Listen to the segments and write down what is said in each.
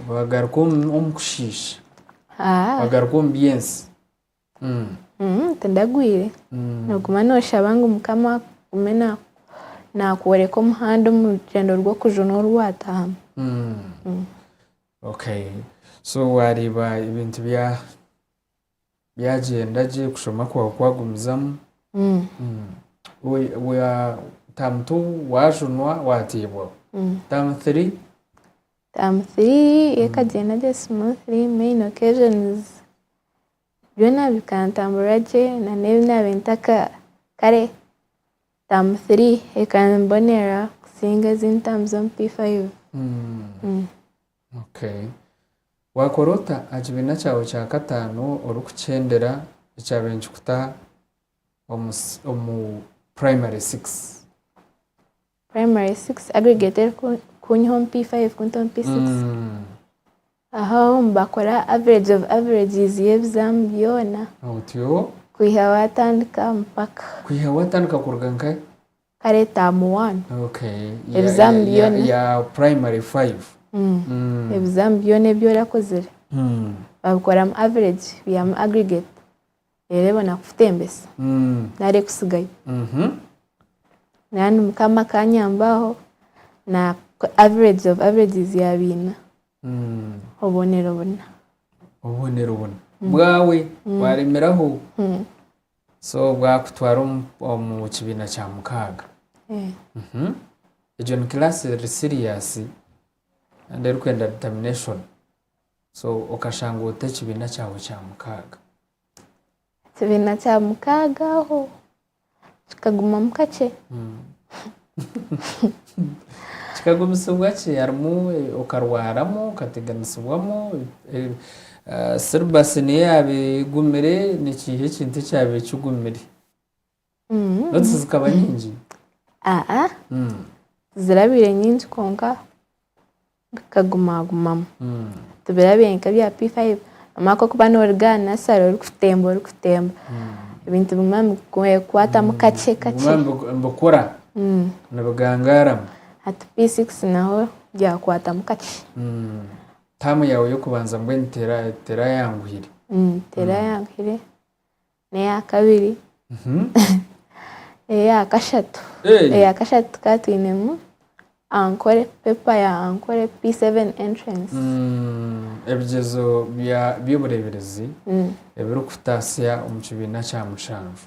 Wagaruka omu kushiisha, wagaruka omu by'ensi. Tindagwire, nooguma nooshaba ngu Mukama agume naakworeka omuhanda omu rugyendo rw'okujunwa oru waataahamu. Okay, so waareeba ebintu byagyenda gye, okushoma kwawe kwagumizamu, term two waajunwa waateebwaho, term three? Term three ekagyenda gye smoothly, main occasions byona bikantamburira gye na n'ebi naabaire ntaka kare term three ekambonera kusinga ezindi term z'omu P5. Okay. Waakora ota aha kibiina kyawe kya kataano orikukyendera ekyabaire nikikuta omu primary six? Primary six aggregate erikunyiha omu P5 kunta omu P6. Aho nibakora average of averages y'ebizaamu byona. Otyo? Kwiha waatandika mpaka. Kwiha waatandika kuruga nkahi? Kare term one. Okay. Ebizaamu byona. Ya primary five. Ebizaamu byona ebi orakozire babikoramu average bihamu aggregate reero ebona kukutembesa nari ekutsigayo. Nyowe Mukama akanyamba aho na average of averages yaaba ina, obubonero buna. Obubonero buna bwawe bwaremeraho so bwakutwara omu kibiina kya mukaaga. Egyo ni class eri serious kandi erikwenda determination so okashanga ota ekibiina kyawe kya mukaaga? Ekibiina kya mukaaga aho kikagumamu kakye. Kikagumisibwa ki? Harimu okarwaramu, okateganisibwamu, syllabus niyo yaaba egumire, nikiiha ekintu ekyabaire kigumire? Notes zikaba nyingi? Aa, tizirabaire nyingi kwonka bikagumagumamu. Tibirabaire nk'ebya P5 omwaka okuba noruga aha nasare orikutemba orikutemba ebintu biguma nibikukwatamu kakye kakye. Biguma nibikura nibigangaaramu. Hati P6 naho byakwatamu kakye. Taamu yaawe y'okubanza mbwenu terayanguhire? Terayanguhire. N'eya kabiri, n'eya kashatu. Eya kashatu tukaba twinemu Ankole, paper ya Ankole P7 entrance. Ebigyezo by'obureeberezi ebirikutaasya omu kibiina kya mushanju.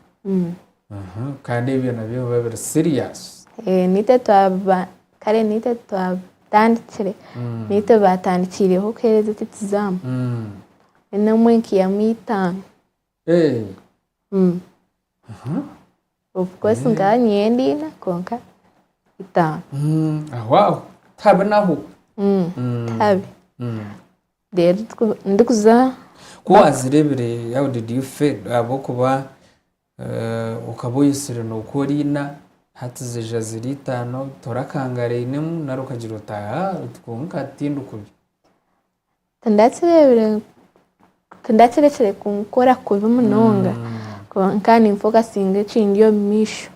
Kandi ebyo nabyo biba biri serious. Naitwe twaba, kare naitwe twatandikire, naitwe baatandikiireho kuheereza eki exam. N'omwe nkaihamu itaano. Hey. Of course nkaba niinyenda ina kwonka itaano. Aho aho tihabi naho. Tihabi. Reero ndikuza. Ku waazireebire how did you feel ahabw'okuba okaba oyetsire nookora ina hati zaija ziri itaano torakangarainemu nari okagira oti aa kwonka tindikubi. Tindakireebire, tindakirekire kunkora kubi munonga kwonka ninfokasinga ekindi omu maisho.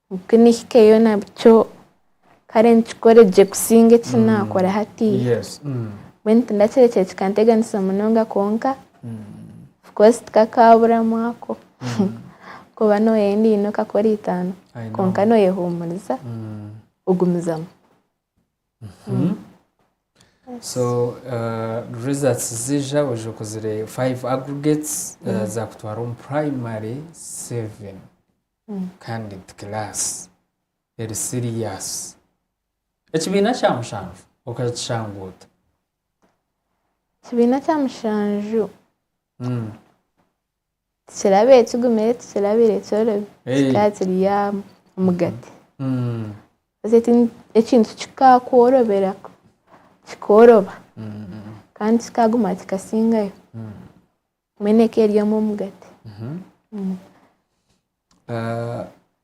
Ku nihikayo nakyo kare nkikore gye kusinga eki naakora hatiiya. Mbwenu tindakirekire kikanteganisa munonga kwonka of course tikakaaburamu ako kuba nooyenda ina okakora itaano kwonka nooyehuumuriza ogumizamu. So results ziija oija okozire 5 aggregates zakutwara omu primary 7 kandi class eri serious. Ekibiina kya mushanju okakishanga ota? Ekibiina kya mushanju tikirabaire kigumire tikirabaire kyorobi kikaba kiri omugati. Ekintu kikakworobera kikoroba kandi kikaguma kikasingayo mbwenu eka eri omugati.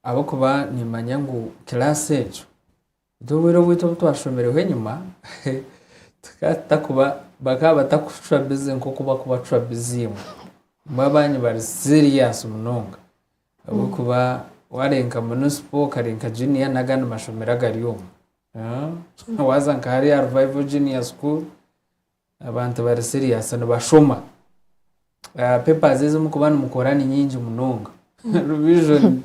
Ahabw'okuba nimanya ngu class egyo Itwe obwire obwaitu obu twashomireho enyima tukaba tutakuba bakaba batakucwa bize nk'oku bakubacwa bize imwe. Imwe abanyu bari serious munonga ahabw'okuba wareeba nka municipal okareeba nka junior n'agandi mashomero agari omu. Waaza nka hariya Revival Junior School, abantu bari serious nibashoma. Papers ezi murikuba nimukora ni nyingi munonga. Revision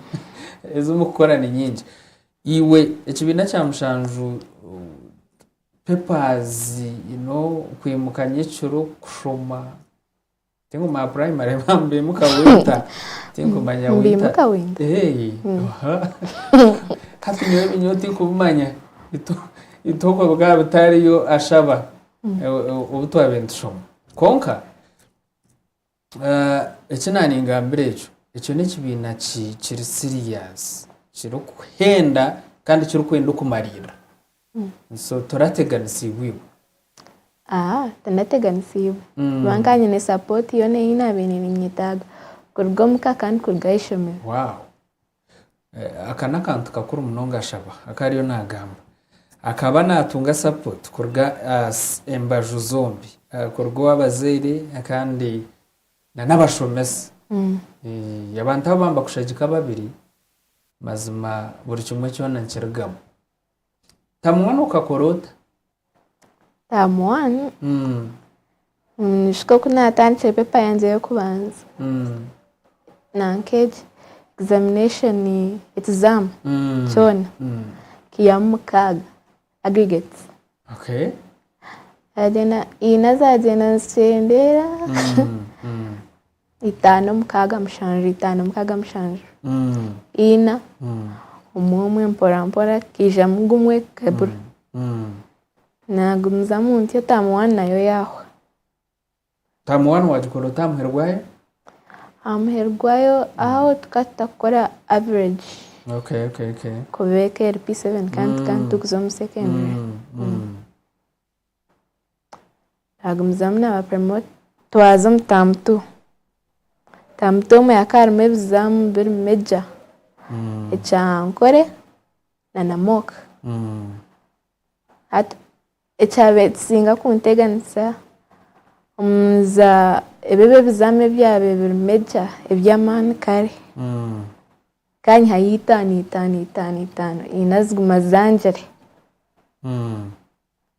ezi murikukora ni nyingi. Iwe ekibiina kya mushanju papers you know, kwimuka nyekiro kushoma Tinkumanya primary mbimuka winter. Tinkumanya winter. Mbimuka winter. Hey. Hati nyowe ebinyowe tinkubimanya. Itwe bikaba bitariyo ashaba obu twabaire nitushoma. Kwonka eki naaningambira ekyo, ekyo n'ekibiina kiri serious, kirikuhenda kandi kirikwenda okumariirira. So torateganisiibwe iwe? Aa, tindateganisiibwe. Kuba nkaba nyine sapooti yoona ei naabaire niinyetaaga kuruga omuka kandi kuruga aha ishomero. Wow! Aka n'akantu kakuru munonga Ashaba aku ariyo naagamba. Akaba naatunga sapooti kuruga embaju zombi, kuruga ow'abazaire kandi n'abashomesa. Abantu aba nibakushagika babiri, mazima buri kimwe kyona nikirugamu. Term one okakora ota? Term one nyijuka oku naatandikire paper yangye y'okubanza nanka egi examination exam kyona nkiihamu mukaaga aggregates. Okay. Ina zaagyenda nizikyendeera Itaano mukaaga mushanju, itaano mukaaga mushanju, ina, omwe omwe mpora mpora kaijamu gumwe kabura. Naagumizamu ntyo term one nayo yaahwa. Term one waagikora ota aha muheru gwayo? Aha muheru gwayo aho tukaba tutakukora average kuba eka eri P7 kandi tukaba nituguza omu secondary. Naagumizamu naaba promote twaza omu term two, term two omwe hakaba harimu ebizaamu biri major, ekya Ankore na na mock. Hati ekyabaire nikisinga kunteganisa omuza ebi ebizaamu ebyabaire biri major eby'amaani kare, nkanyihayo itaano itaano itaano itaano ina ziguma zangire.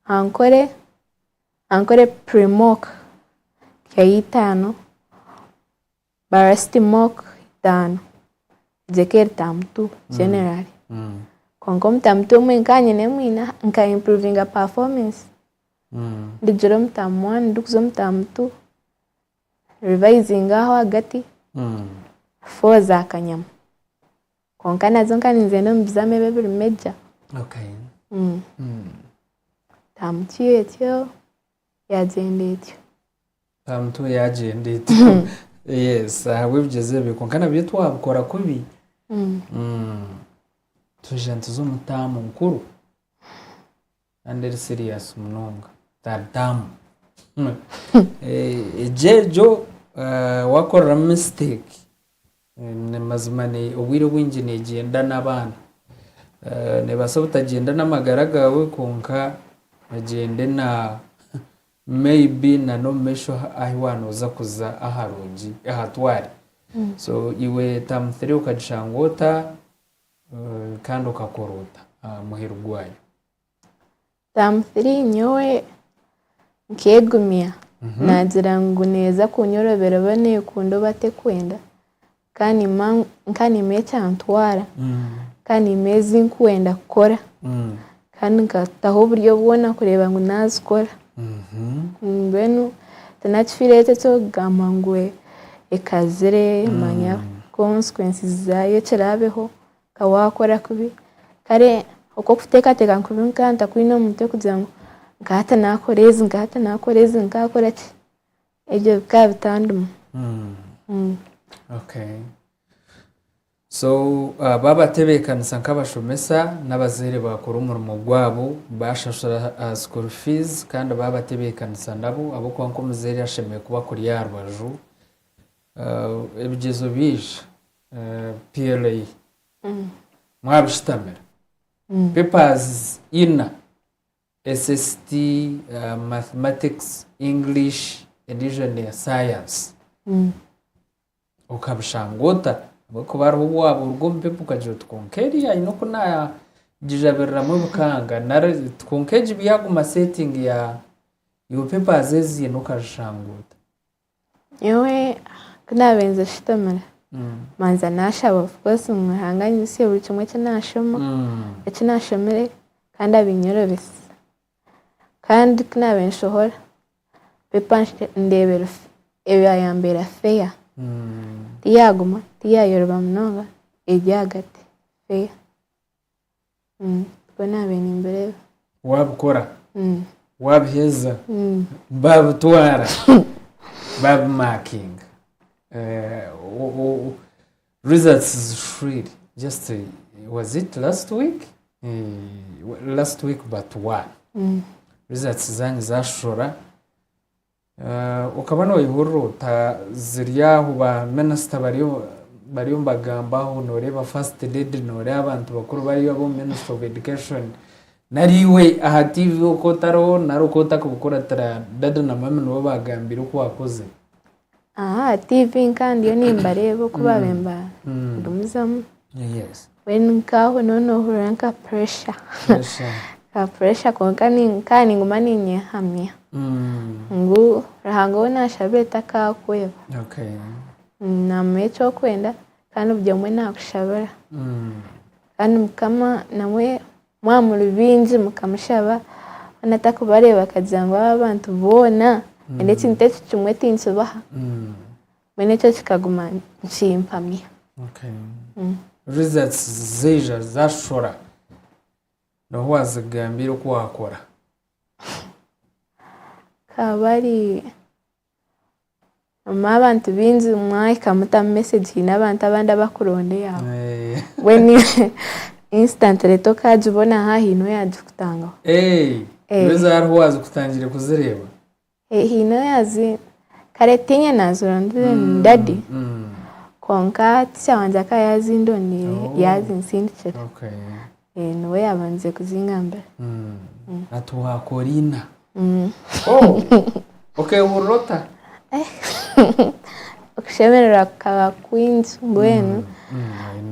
Ankore ankore pre mock nkihayo itaano, barasiti mock itaano, egyo ekaba eri term two generally. Kwonka omu term two omwe nkaba nyinemu ina nka improvinga performance, ndugire omu term one ndikuza omu term two, rivayizinga aho ahagati, four zakanyama. Kwonka nazo nkaba ninzenda omu bizamu ebi ebiri major. Okay. Term two etyo yagyenda etyo. Term two yagyenda etyo. Yes, ahabw'ebigyezo ebyo kwonka nabyo twabikora kubi. Twija nituza omu term nkuru kandi eri serious munonga. Third term. Egyo egyo wakoreramu mistake Mazima obwire obwingi negyenda n'abaana. Nebaasa obutagyenda n'amagara gaawe kwonka egyende na maybe na n'omu maisho ahu waaba nooza kuza aharungi ahatware. So iwe term three okagishanga ota kandi okakora ota aha muheru gwayo? Term three nyowe nkegumya nagira ngu neeza kunyorobera oba nekunda oba tekwenda nkanima ekyantwara, nkanima ezi nkwenda kukora kandi nkataho oburyo bwona kureeba ngu nazikora. Mbwenu tinakifiireyo eki eky'okugamba ngu ekazire manya consequences zaayo ekiraabeho nka waakora kubi. Kare okwo okuteekateeka kubi nkaba ntakwine omu mutwe kugira ngu nka hati naakora ezi, nka hati naakora ezi, nkaakora ki, ebyo bikaba bitandimu. Okay. So baabatebeekanisa nk'abashomesa n'abazaire baakora omurimo gwabo baashashura school fees kandi baabatebeekanisa nabo ahabw'okuba nk'omuzaire ashemereire kuba akuri aha rubaju. Ebigyezo biija PLA mwabishutamira papers ina SST, mathematics, English endiijo neya science okabishanga ota ahabw'okuba hariho obu waaba oruga omu paper okagira oti kwonka eriya haine oku Gijabiriramu ebikanga nari kwonka egi byaguma setting ya your papers ezi okazishanga ota? Nyowe ku naabaire nza kushutamira, mbanza naashaba of course ngu Ruhanga anyijutsye buri kimwe eki naashoma, eki naashomire kandi abinyorobese. Kandi ku naabaire nshohora, paper ndeeba yambeera fair, tiyaguma, tiyayoroba munonga, eri ahagati fair. Nikwo naabaire nimbireeba. Waabikora, waabiheza, baabitwara, baabimakinga, results zishwire just was it last week? Last week but one. Results zaanyu zaashora, Okaba nooyehurira ota ziri aho ba minisita bariyo nibagambaho, nooreeba first lady, nooreeba abantu bakuru bariyo ab'omu ministry of education, nari iwe aha TV oku otariho nari oku otarikubukuratira dada na mami nibo baagambiire oku waakozire? Aha TV nka ndiyo nimbareeba oku baabaire nibagumizamu. Mbwenu nk'aho noba noohurira nka pressure. Ka pressure kwonka nka ninguma ninyehamya ngu Ruhanga ou naashabire takakweba. Naamuha eki orikwenda kandi buri omwe naakushabira. Kandi Mukama nawe mwaba muri baingi mukamushaba hoona atakubareeba akagira ngu aba abantu boona nyine ekintu eki kimwe tinkibaha. Mbwenu ekyo kikaguma nikimpamya. Results zaija zashora noha owazigambire oku wakora? Hakaba hari harimu abantu baingi mwahika mutamu message haine abantu abandi abakuronda eyaawe. Mbwenu instantly tokagibona haine owagikutangaho. Iwe hariho owazikutangire kuzireeba? Haine oyazi kare tiinye naazirondire ni dadi kwonka ticha wangye akaba yaazindondeire yaazinsindikira niwe yaabandize kuzingambira. Ati waakora ina. Okeehurira ota? Okushemererwa kukaba kwingi mbwenu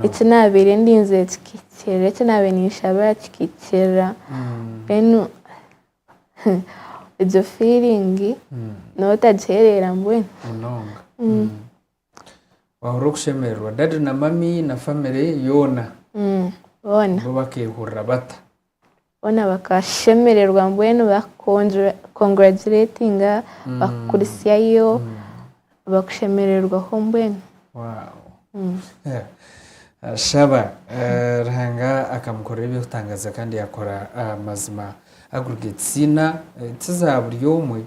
eki naabaire ndinzire kikahikirira, eki naabaire ninshabira kikahikirira mbwenu Egyo feeling nooba otagihereera mbwenu. Munonga. Wahurira okushemererwa. Daddy na mummy na family yoona Boona. bo bakehurira bata? Boona bakashemererwa mbwenu bakukonguragiratinga, bakukurisyayo, bakushemererwaho mbwenu. Wow. Shaba Ruhanga akamukorera eby'okutangaza kandi yakora amazima aggregates ina tiza buri omwe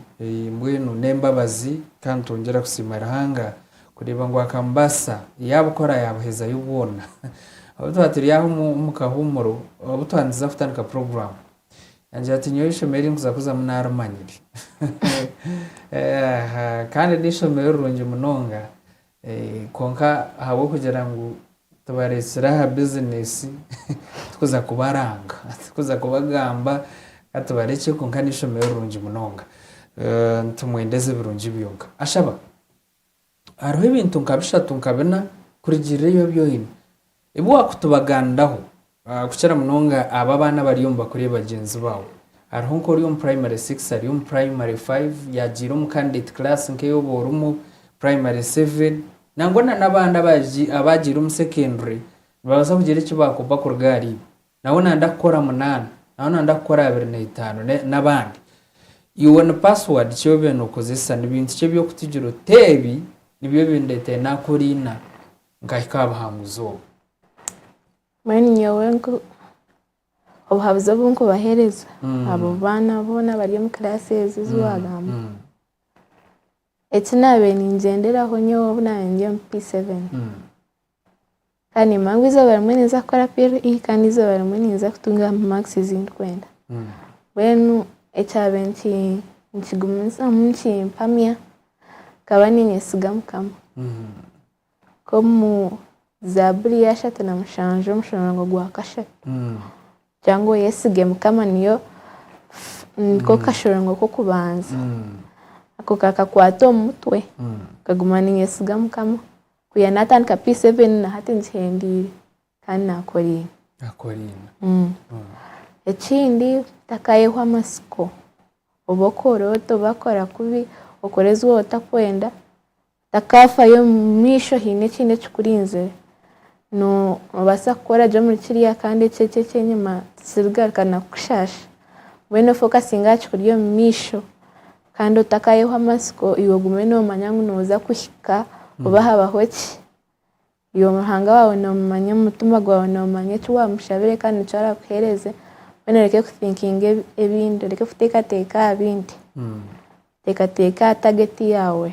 mbwenu n'embabazi kandi twongyera kusiima Ruhanga kureeba ngu akamubaasisa yabukora yabuhezayo bwona. Obu twaba turi aho omu kahuumuro obu twandiza kutandika puroguraamu yangira ati nyowe eishomero eri nkuza kuzamu narimanyire kandi n'eishomero rirungi munonga Kwonka ahabw'okugira ngu tubareetsire aha bizinesi tikuza kubaranga, tikuza kubagamba ka tubarekye kwonka n'eishomero rirungi munonga. Nitumwendeza ebirungi byonka. Ashaba, hariho ebintu nka bishatu nka bina kurugiirira ebi obi oine ebi waakutubaganiraho Kukira munonga abo abaana abari omu bakuru bagyenzi baawe. Hariho nk'ori omu primary six, ari omu primary five, yaagiire omu candidate class nk'ei oba orimu, primary seven, nangwa na n'abandi abaagiire omu secondary nibabaasa kugira eki baakopa kuruga ahariiwe. Nawe nayenda kukora munaana, nawe nayenda kukora abiri na itaano n'abandi. Iwe ni password ki ei obaire nookozesa? Ni bintu ki eby'okutugira oti ebi nibyo bindeeteire naakora ina nkahika aha buhanguzi obu? Mbwenu nyowe obuhabuzi obu nkubaheereza abo baana boona abari omu kiraasi ezi ezi waagamba, eki naabaire ningyenderaho nyowe obu naabaire ndi omu P7, nkaba nimmanya ngu eizooba rimwe ninza kukora PLE kandi eizooba rimwe ninza kutunga maakisi ezi ndikwenda. Mbwenu ekyabaire nikigumizamu nikimpamya, nkaba niinyesiga Mukama. Nk'omu Zaaburi y'ashatu na mushanju omushorongo gwa kashatu kugira ngu oyesige Mukama niyo niko kashorongo k'okubanza. Ako kakakwata omu mutwe nkaguma niinyesiga Mukama kwiha naatandika P7 na hati ngihendeire kandi naakora ina. Akoriina. Ekindi otakayehwa amatsiko, oba okora ota oba akora kubi, okore ezi waaba otakwenda, otakaafayo omu maisho haine ekindi ekikurinzire. Noobaasa kukora gye omuri kiriya kandi eki eki eky'enyima tikirigaruka nakukushaasha. Mbwenu ofokasinge aha kikuri omu maisho kandi otakayehwa amatsiko iwe ogume noomanya ngu nooza kuhika oba habaho ki. Iwe Ruhanga waawe noomumanya omu mutima gwawe noomanya eki waamushabire kandi nikyo araakuheereze, mbwenu oreke kuthinkinga ebindi, oreke kuteekateeka aha bindi. Teekateeka aha tageti yaawe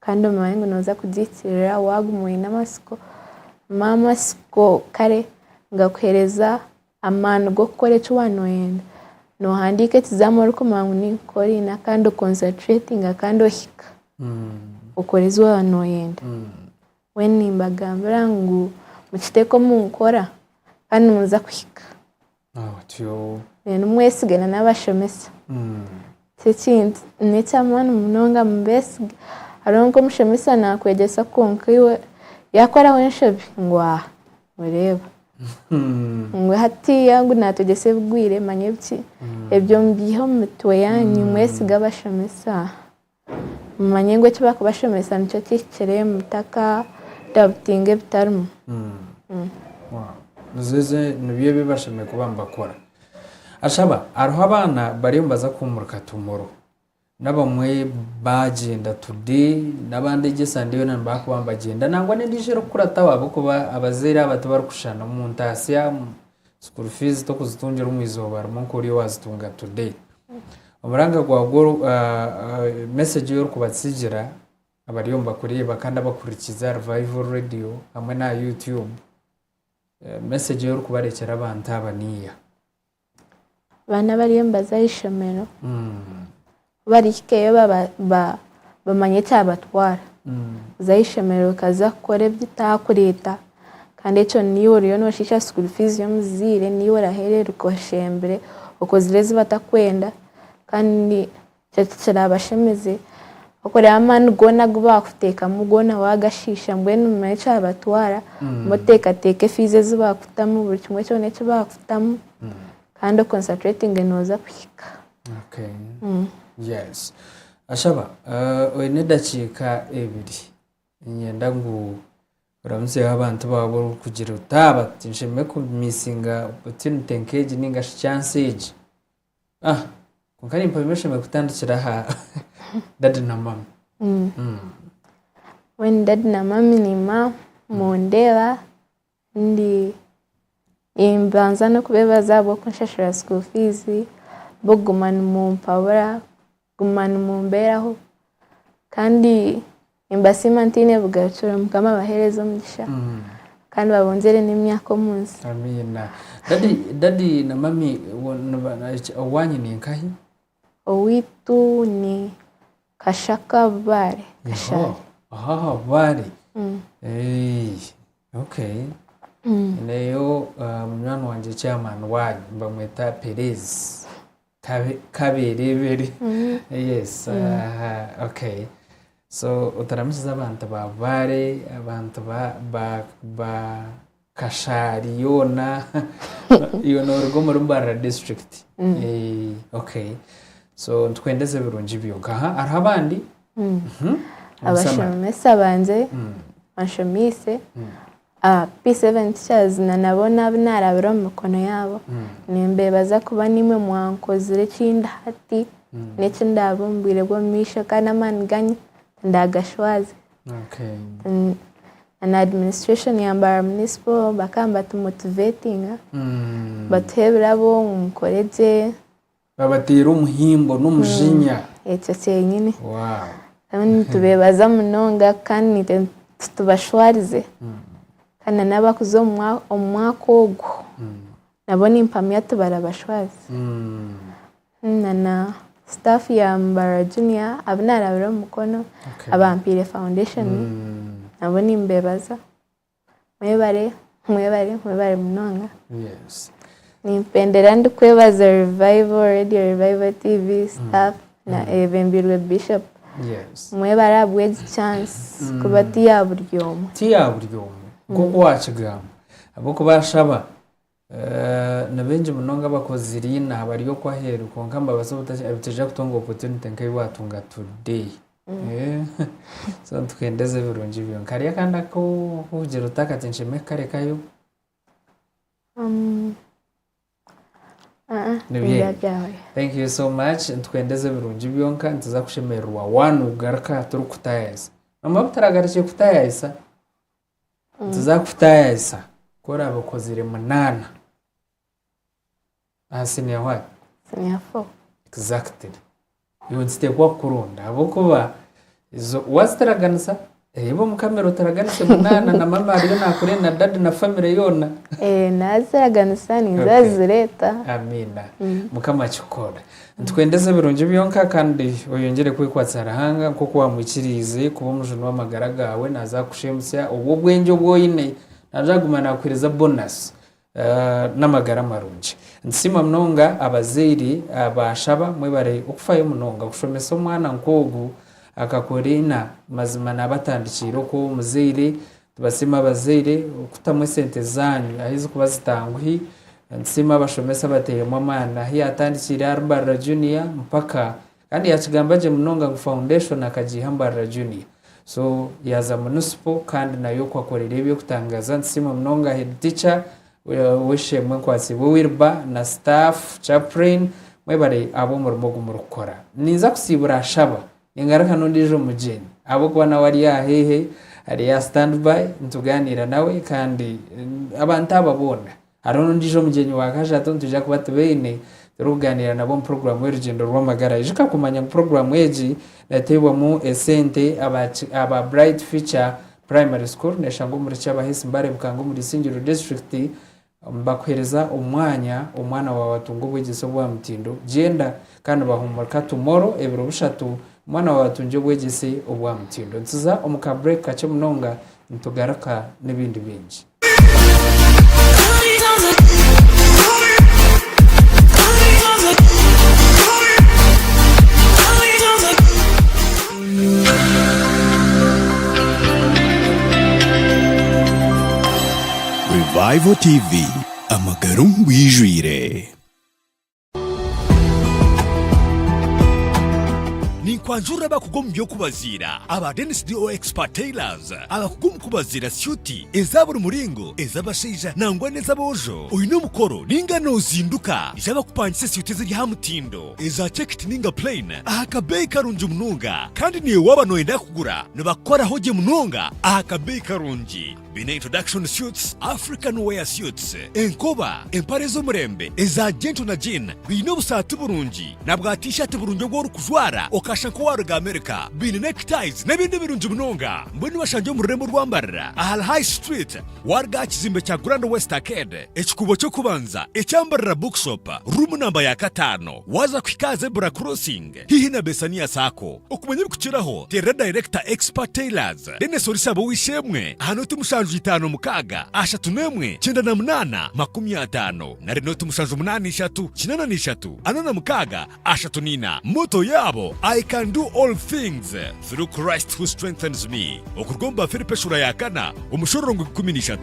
kandi omanye ngu nooza kugihikiirira waaguma oine amatsiko. Manya amatsiko kare nigakuheereza amaani g'okukora eki waaba nooyenda. Noohandiika ekizaamu orikumanya ngu ninkukora kandi okonsantureetinga kandi ohika okora ezi waaba nooyenda. Mbwenu nimbagambira ngu mukiteeke omu nkora kandi nimuza kuhika. Reero mwesige na n'abashomesa. Ekintu n'eky'amaani munonga mubeesige. Hariho nk'omushomesa naakwegyesa kwonka iwe yaakoraho enshobi ngu aha oreeba. Ngu hatiiya ngu naatwegyesa ebigwire manya ebiki, ebyo mubiihe omu mitwe yaanyu mwesige abashomesa. Mumanye ngu eki barikubashomesa nikyo kihikire mutakadoubtinga ebitarimu. Nizo nibyo ebi bashemereire kuba nibakora. Ashaba hariho abaana bariyo nibaza kuhumurika tomorrow n'abamwe bagyenda today n'abandi egi esande yoona nibakuba nibagyenda nangwa n'endiijo erikukurataho ahabw'okuba abazaire aba tibarikushushana omuntu ahasya school fees tokuzitungira omu izooba rimwe nk'ori owazitunga today. Omuranga gwawe message ei orikubatsigira abariyo nibakureeba kandi abakuhurikiize aha Revival Radio hamwe n'aha YouTube, message ei orikubarekyera abantu aba niiha? Abaana abariyo nibaza aha ishomero ku barihikayo bamanye ekyabatwara. Kuza aha ishomero okaza kukora ebitakureeta kandi ekyo niiwe oriyo nooshiisha school fees y'omuzaire, niiwe oraheererwa oshembire okozire ezi batakwenda kandi ekyo tikirabashemeze. Okureeba amaani goona agu baakuteekamu goona waagashiisha mbwenu manya ekyabatwara, oteekateeke fiizi ezi baakutamu buri kimwe kyona eki baakutamu kandi okonsantureetinge nooza kuhika. Okay. Yes. Ashaba, oine edakiika ebiri. Niinyenda ngu oramutsyeho abantu baawe orikugira oti aba tinshemereire kumisinga opportunity nk'egi ninga shi chance egi. Ah, kwonka nimpamya oshemereire kutandikira aha dadi na mami. Mbwenu dadi na mami niima mundeeba ndi nimbanza n'okubeebaza ahabw'okunshashurira school fees, ahabw'okuguma nimumpabura, kuguma nimumbeeraho kandi nimbasiima ntaine bugarukiro Mukama abaheereze omugisha kandi babongyere n'emyaka omu nsi. Amiina. Dadi, dadi na mami owaanyu ni nkahi? Owaitu ni Kashaka Bubaare, Kashari. Aha, Bubaare. Okay. Nyineyo munywani wangye chairman wanyu nibamweta Perez. Kaberebere. Yes. Okay. So otaramukize abantu ba Bubaare, abantu ba ba ba Kashari yoona iwe noruga omuri Mbarara district. Okay. So nitukwendeza ebirungi byonka. Hariho abandi? Abashomesa bangye banshomiise, P7 teachers na nabo n'abu naarabire omu mikono yaabo, nimbeebaza kuba niimwe mwankozire eki ndi hati n'eki ndaabe omu bwire bw'omu maisho kandi amaani gaanyu tindagashwaze. Na administration ya Mbarara Municipal bakaba nibatumotivatinga, nibatuha ebirabo ngu mukore gye. Babateera omuhimbo n'omujinya. Ekyo kyenyine. Kandi nitubeebaza munonga kandi naitwe titubashwarize. Kandi na n'abakuza omu mwaka ogwo nabo nimpamya tibarabashwaza. Na na sitaafu ya Mbarara Junior abu naarabire omu mukono abampaire foundation nabo nimbeebaza. Mwebare, mwebare, mwebare munonga. Yes. Nimpendera ndikwebaza Revival Radio, Revival TV staff na eyebembirwe Bishop. Yes. Mwebare ahabw'egi chance kuba ti ya buri omwe. Ti ya buri omwe nk'oku wakigamba ahabw'okuba ashaba. Ni baingi munonga abakozire ina bari okwo aheeru kwonka nibabaasa obutajya kutunga opportunity nk'ei waatunga today. So nituhendeza ebirungi byonka. Hariyo akandi aku orikugira oti aka tinshemeriire kukarekayo? Nibyo byawe. Thank you so much. Nitukwendeza ebirungi byonka nituza kushemererwa wanugaruka turikutayayisa. Nomanya obu turagarukire kutayayisa? Nituza kutayayisa ku oraabe okozire munaana aha senior what? Senior 4. Exactly. Iwe nituteekwa kukuronda ahabw'okuba wazitaraganisa reeba omu kamera otaraganise munaana na mama ariyo naakureeba na dadi na famire yoona. Eh, naaziraganisa ninza zireeta. Amiina. Mukama akikukore. Nitukwendeza ebirungi byonka kandi oyongyere kwekwatsa Ruhanga nk'oku wamwikiriize kuba omujuni w'amagara gaawe naaza kukushemutsya obwo obwengye obu oine naaza kuguma naakuheereza bonus n'amagara marungi. Nitusiima munonga abazaire abaashaba mwebare okufayo munonga kushomesa omwana nk'ogu akakora ina mazima naaba atandikiire okwo omuzaire Tubasiima abazaire okutamu esente zaanyu ahu zirikuba zitanguhi. Nitusiima abashomesa abateiremu amaani ahu yaatandikiire ahari Mbarara Junior mpaka kandi yaakigamba gye munonga ngu foundation akagiiha Mbarara Junior. So yaaza Municipal kandi nayo okwo akorera eby'okutangaaza. Nitusiima munonga head teacher Ow'eishe-emwe Nkwatsiibwe Wilber na staff, chaplain, mwebare ahabw'omurimo ogu murikukora. Ninza kusiibura ashaba Ningaruka n'ondiijo mugyenyi ahabw'okuba nawe ari aha haihi, ari aha stand by, nitugaaniira nawe kandi abantu aba boona. Hariho n'ondiijo mugyenyi wa kashatu nitwija kuba tubaine turikugaaniira nabo omu puroguraamu y'orugyendo rw'amagara. Ijuka kumanya ngu puroguraamu egi neeteebwamu esente aba aba Bright Future Primary School neeshangwa omuri Kyabahesi Mbare Bukanga omuri Isingiro District. Nibakuhereza omwanya omwana waawe atunge obwegyese obwa mutindo. Gyenda kandi nibahumurika tomorrow ebiro bishatu omwana waawe atungye obwegyese obwa mutindo. Nituza omu ka break kakye munonga nitugaruka n'ebindi bingi. Revival TV, amagara omu bwijwire. Ninkwanjurira abakugu omu by'okubaziira aba Dennis DO Expert Tailors, abakugu omu kubaziira syuti eza buri muringo, ez'abashaija nangwa n'ez'aboojo. Oine omukoro ninga noozinduka, ija bakupangise syuti eziri aha mutindo, eza checked ninga plain aha kabeeyi karungi munonga. Kandi naiwe waaba nooyenda kugura, nibakukoraho gye munonga aha kabeeyi karungi. Baine introduction suits, African wear suits, enkoba, empare ez'omurembe, eza gentle na jean, baine obusaati burungi na bwa t-shirt burungi obu orikujwara okashusha nk'owaruga America. Baine neck ties n'ebindi birungi munonga. Mbwenu bashangye omu rurembo rwa Mbarara ahari High Street waruga aha kizimbe kya Grand West Arcade, ekikuubo ky'okubanza ekya Mbarara Bookshop, room namba ya kataano, waaza kuhika aha Zebra Crossing haihi na Besania Sacco. Okumanya ebirikukiraho teerera Dayirekita Expert Tailors. Denis Orisaba ow'eishe-emwe aha nooti 756 31 98 50 nari nooti 783 83 46 34. Motto yaabo, I can do all things through Christ who strengthens me. Okuruga omu Bafilipi eshuura ya kana omushororongo 13.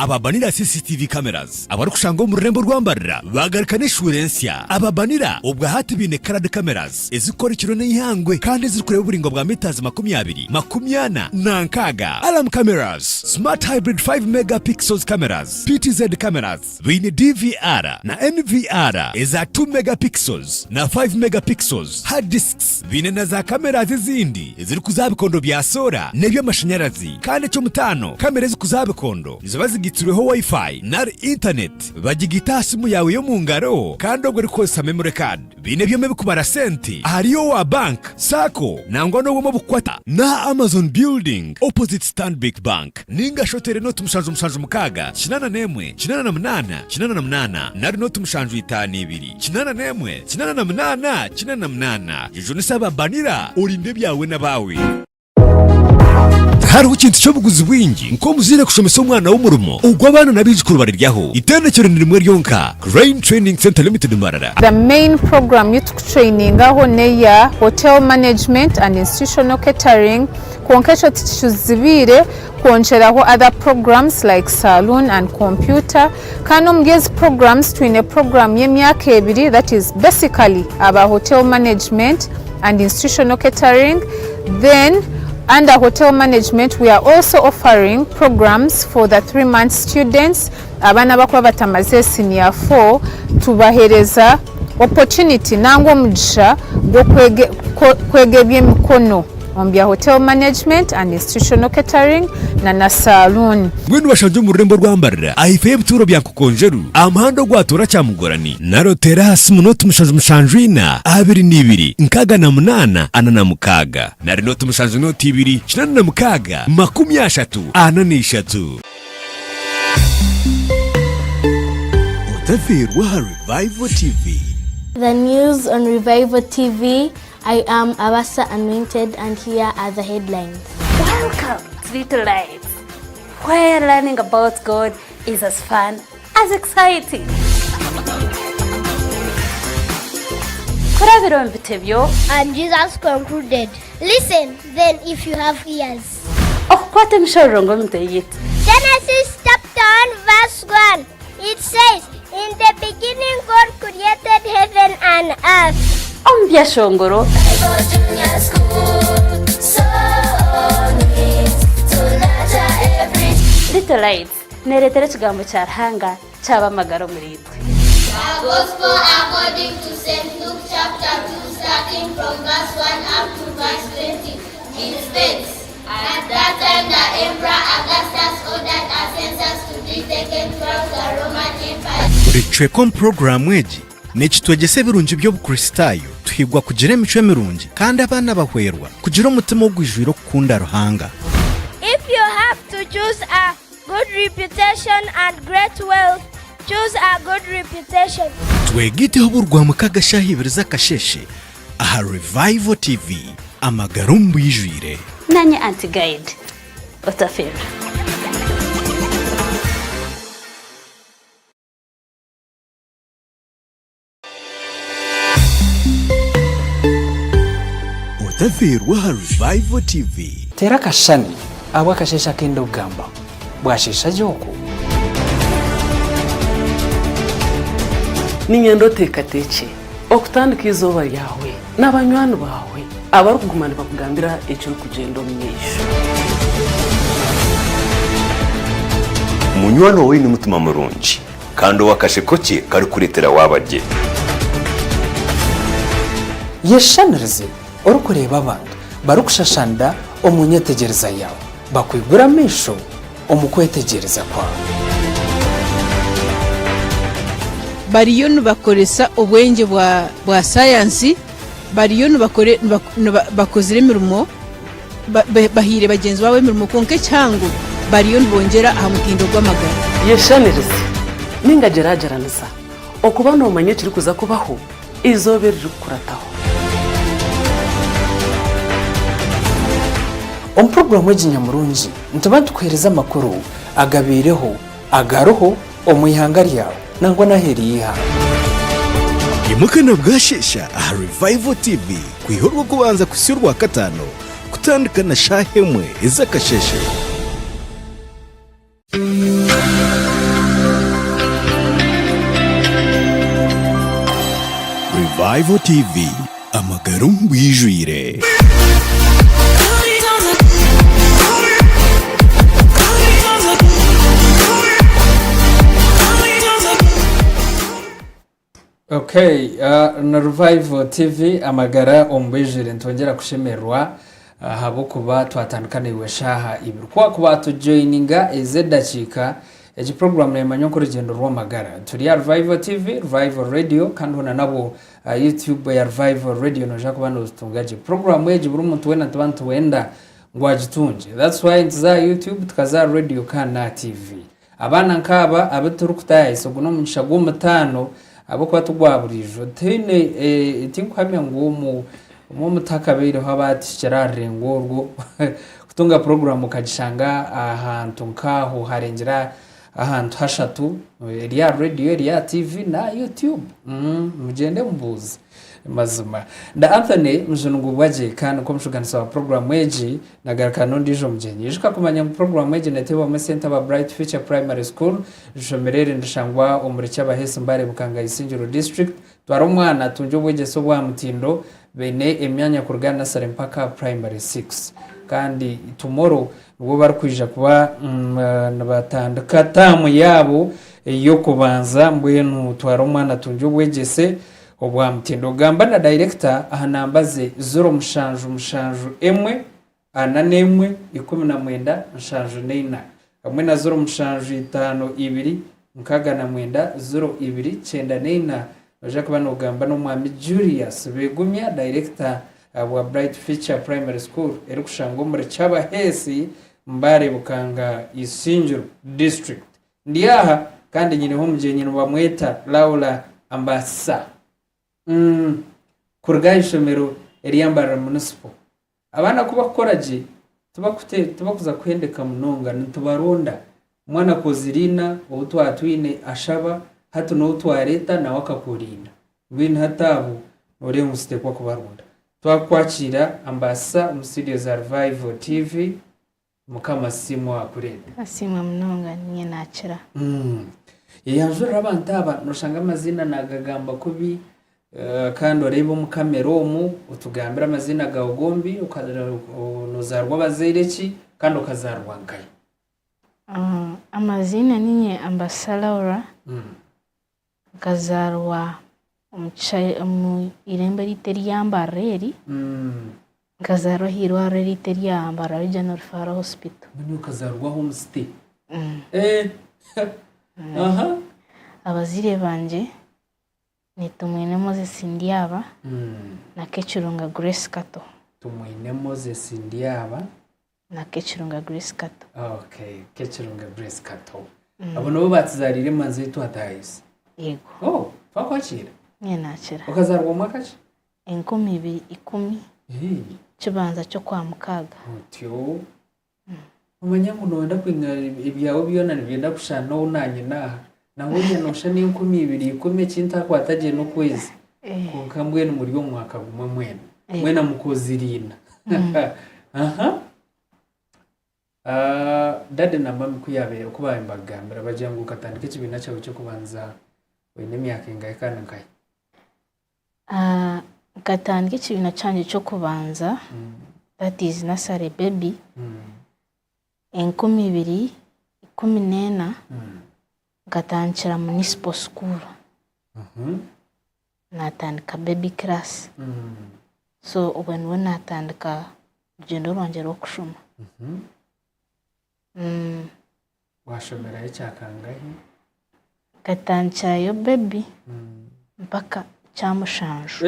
Aba Banira CCTV Cameras abarikushangwa omu rurembo rwa Mbarara baagaruka n'eshuura ensya. Aba Banira obwa hati baine Coloured Cameras ezirikukora ekiro n'eihangwe kandi ezirikureeba oburaingwa bwa metres 20, 40 na 60. Alarm Cameras, Smart Hybrid 5 Mega Pixels Cameras, PTZ Cameras, Baine DVR na NVR eza 2 megapixels na 5 megapixels, hard disks, baine na za cameras ezindi ezirikuza aha bikondo bya soora n'eby'amashanyarazi. Kandi eky'omutaano, kamera ezikuza aha bikondo niziba zigaitsirweho Wi-Fi nari intaneti, bagigaita aha simu yaawe y'omu ngaro kandi obwo erikukozesa memory card. Baine ebyoma ebikubara sente ahari owa bank, sacco nangwa n'obwoma obukukwata n'aha Amazon building opposite Stanbic Bank ninga shi oteere nooti 776 81 88 88 nari nooti 752 81 88 88. Jejunisa aba Banira orinde ebyawe n'abaawe. Tihariho kintu ky'obuguzi bwingi nk'omuzaire kushomesa omwana we omurimo ogu abaana n'abaijukuru bariryaho. Itendekero ni rimwe ryonka, Crane Training Centre Limited Mbarara. The main program ei tukutrainingaho n'eya Hotel Management and Institutional Catering. Kwonka ekyo tikituzibiire kwongyeraho other programs like saloon and computer. Kandi omuri ezi programs twine program y'emyaka ebiri that is basically aba hotel management and institutional catering. Then under hotel management we are also offering programs for the 3 month students, abaana abakuba batamaze senior 4, tubahereza opportunity nangwa omugisha gw'okwega eby'emikono omu bya hotel management and institutional catering na na saloon. Mbwenu bashangye omu rurembo rwa Mbarara ahaifo y'ebituuro bya Nkokonjeru aha muhanda ogwatoora Kyamugorani nari oteere aha simu nooti mushanju mushanju ina 22 68 46 nari nooti mushanju nooti ibiri 86 33. Otafiirwe aha Revival TV. The news on Revival TV. I am Abasa Anointed, and here are the headlines. Welcome to Little Lights, where learning about God is as fun as exciting. Kurabira omu bitebyo. And Jesus concluded, "Listen then if you have ears." Okukwata emishororongo omu yitu. Genesis chapter 1 verse 1. It says, "In the beginning God created heaven and earth." Omu byashongoro. Junior School, so neat to nurture every Little Lights neereetera ekigambo kya Ruhanga kyaba amagara omuri itwe. The Gospel according to St. Luke chapter 2, starting from verse 1 up to verse 20. It states, "At that time the Emperor Augustus ordered a census to be taken throughout the Roman Empire." Buri kicweka omu puroguraamu egi nikitwegyesa ebirungi by'Obukristaayo, tuhigwa kugira emicwe mirungi kandi abaana bahwerwa kugira omutima ogwijwire okukunda Ruhanga. If you have to choose a good reputation and great wealth, choose a good reputation. Twegiteho oburwa mukaga shaaha ibiri z'akasheeshe aha Revival TV, amagara omu bwijwire. Nanye Aunty Guide, otafiirwa. Otafiirwe aha Revival TV. Teera akashushani ahabw'akasheeshe akenda okugambaho. Bwasheesha gye okwo. Niinyenda oteekateekye okutandika eizooba ryawe n'abanywani baawe abarikuguma nibakugambira ekirikugyenda omu maisho. Munywani waawe oine omutima murungi kandi ou akasheko ke karikureetera waaba gye. Yeshushanirize orikureeba abantu barikushashanira omu nyetegyereza yaawe, bakwigura amaisho omu kwetegyereza kwawe. Bariyo nibakoresa obwengye bwa bwa sayansi, bariyo nibakore niba bakozire emirimo, bahaire bagyenzi baabo emirimo kwonka ekihango bariyo nibongyera aha mutindo gw'amagara. Yeshanirize ninga gyeragyeranisa okuba noomanya ekirikuza kubaho eizooba eririkukurataho. Omu puroguraamu egi nyamurungi, nituba nitukuheereza amakuru agabaireho, agariho omu ihanga ryawe nangwa n'aheeru y'eihanga. Imuka na Bwasheesha aha Revival TV kwiha Orwokubanza kuhitsya Orwakataano kutandika na shaaha emwe ez'akasheeshe. Revival TV, amagara omu bwijwire. Okay, na Revival TV, amagara omu bwijwire. Nitwongyera kushemererwa ahabw'okuba twatandika naiwe eshaaha ibiri. Ku wakuba watujoyininga ezi edakiika, egi puroguramu neemanywa nk'orugyendo rw'amagara. Turi aha Revival TV, Revival Radio kandi hoona nabwo aha YouTube ya Revival Radio noija kuba noozitunga gye. Puroguramu egi buri muntu weena nituba nitwenda ngu agitungye. That's why nituza aha YouTube, tukaza aha radio kandi n'aha TV. Abaana nk'aba abu turikutaayayisa ogu n'omugisha gw'omutaano ahabw'okuba ti gwa buriijo. Tihaine tinkuhamya ngu omu omwe omutakabaireho abaatuhikire aha rurengo orwo kutunga puroguraamu okagishanga ahantu nk'aho harengire ahantu hashatu, eri aha rediyo, eri aha TV n'aha YouTube. Mugyende mubuuze. Mazima. Ndi Anthony Mujuni-Ngubwagye kandi nk'omushuganisa wa puroguraamu egi nagaruka n'ondiijo mugyenyi. Ijuka kumanya ngu puroguraamu egi neteebwamu esente aba Bright Future Primary School, eishomero eri nirishangwa omuri Kyabahesi Mbale Bukanga Isingiro District. Twara omwana atungye obwegyese obw'aha mutindo, baine emyanya kuruga nursery mpaka primary 6. Kandi tomorrow nibwo barikwija kuba nibatandika taamu yaabo ey'okubanza mbwenu twara omwana atungye obwegyese obwa mutindo. Gamba na dayirekita aha namba ze 0771 41 74 hamwe na 0752 69 02 94. Noija kuba nogamba n'Omwami Julius Begumya, dayirekita wa Bright Future Primary School erikushangwa omuri Kyabaheesi, Mbale Bukanga Isingiro District. Ndi aha kandi nyineho omugyenyi nibamweta Laura Ambassa. Mm, kuruga aha ishomero erya Mbarara Municipal. Abaana ku bakukora gye tibakute tibakuza kuhendeka munonga nitubaronda. Omwana akoozire ina ou twatwine ashaba hati n'ou twareeta nawe akakurinda. Mbwenu hati abo nooreeba ngu kiteekwa kubaronda. Twakukwakiira Ambassa omu studio za Revival TV. Mukama asiimwe owakureeta. Asiimwe munonga niinye naakira. Yeyanjurire abantu aba noshanga amaziina nagagamba kubi kandi oreebe omu kamera omu otugambire amaziina gaawe gombi nozaarwa abazaire ki kandi okazaarwa nkahi? Amaziina niinye Ambassa Laura Nkazaarwa omu irembo eriitu erya Mbarara eri, nkazaarwa aha irwariro eriitu erya Mbarara Regional Referral Hospital. Mbwenu okazaarwa omu city? Abazaire bangye ni Tumwine Moses Ndyaba na Kekirunga Grace Kato. Tumwine Moses Ndyaba Na Kekirunga Grace Kato. Okay, Kekirunga Grace Kato. Abo nibo batuzariire emanzi ei twatahise. Yego. Oh, twakwakiira? Niinye naakira. Okazaarwa mwaka ki? 2010, kibanza ky'Okwamukaaga. Otyo. Omanya ngu nooyenda kwinga ebyawe byona nibyenda kushushana n'ou naanye naaha. Nawe oriya nooshusha n'e2010 eki ntakwata gye n'okwezi. Kwonka mbwenu muri omu mwaka gumwe mwena. Mwena mukoziriina. Aha. Ah, Daddy na mummy ku yaabaire ku baabaire nibakugambira bagira ngu okatandika ekibiina kyawe ky'okubanza oine emyaka engahi kandi nkahi? Ah, nkatandika ekibiina kyangye ky'okubanza that is nursery baby 2014 nkatandikira municipal school. Natandika baby class so obwe nibwo natandika orugyendo rwangye rw'okushoma. Washomerayo ekya kangahi? Nkatandikirayo baby mpaka kyamushanju.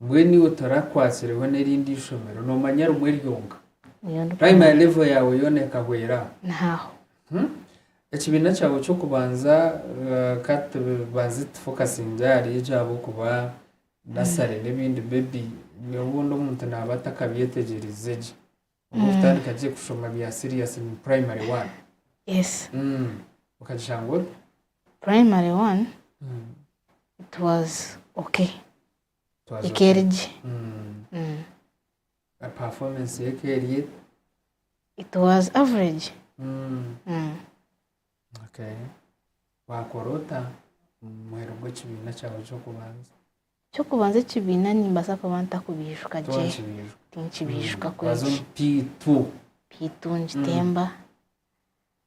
Mbwenu iwe torakwatsireho n'erindi ishomero nomanya rimwe ryonka? Primary level yaawe yoona ekahwera aho? Nihaho. Ekibiina kyawe ky'okubanza ka tubanze tufokasinge ahari ekyo ahabw'okuba nursery n'ebindi baby obundi omuntu naaba atakabyetegyereize gye. Obu okutandika gye kushoma bya serious ni primary one. Yes. Okagishanga ota? Primary one it was okay. It was Eka eri gye. Performance y'eka eri eta? It was average. Okay. Wakora ota omu muheru gw'ekibiina kyawe ky'okubanza? Eky'okubanza ekibiina nimbaasa kuba ntakubiijuka gye. Tiwakibiijuka. Tinkibiijuka Waza kweki. omu P2. P2 ngitemba,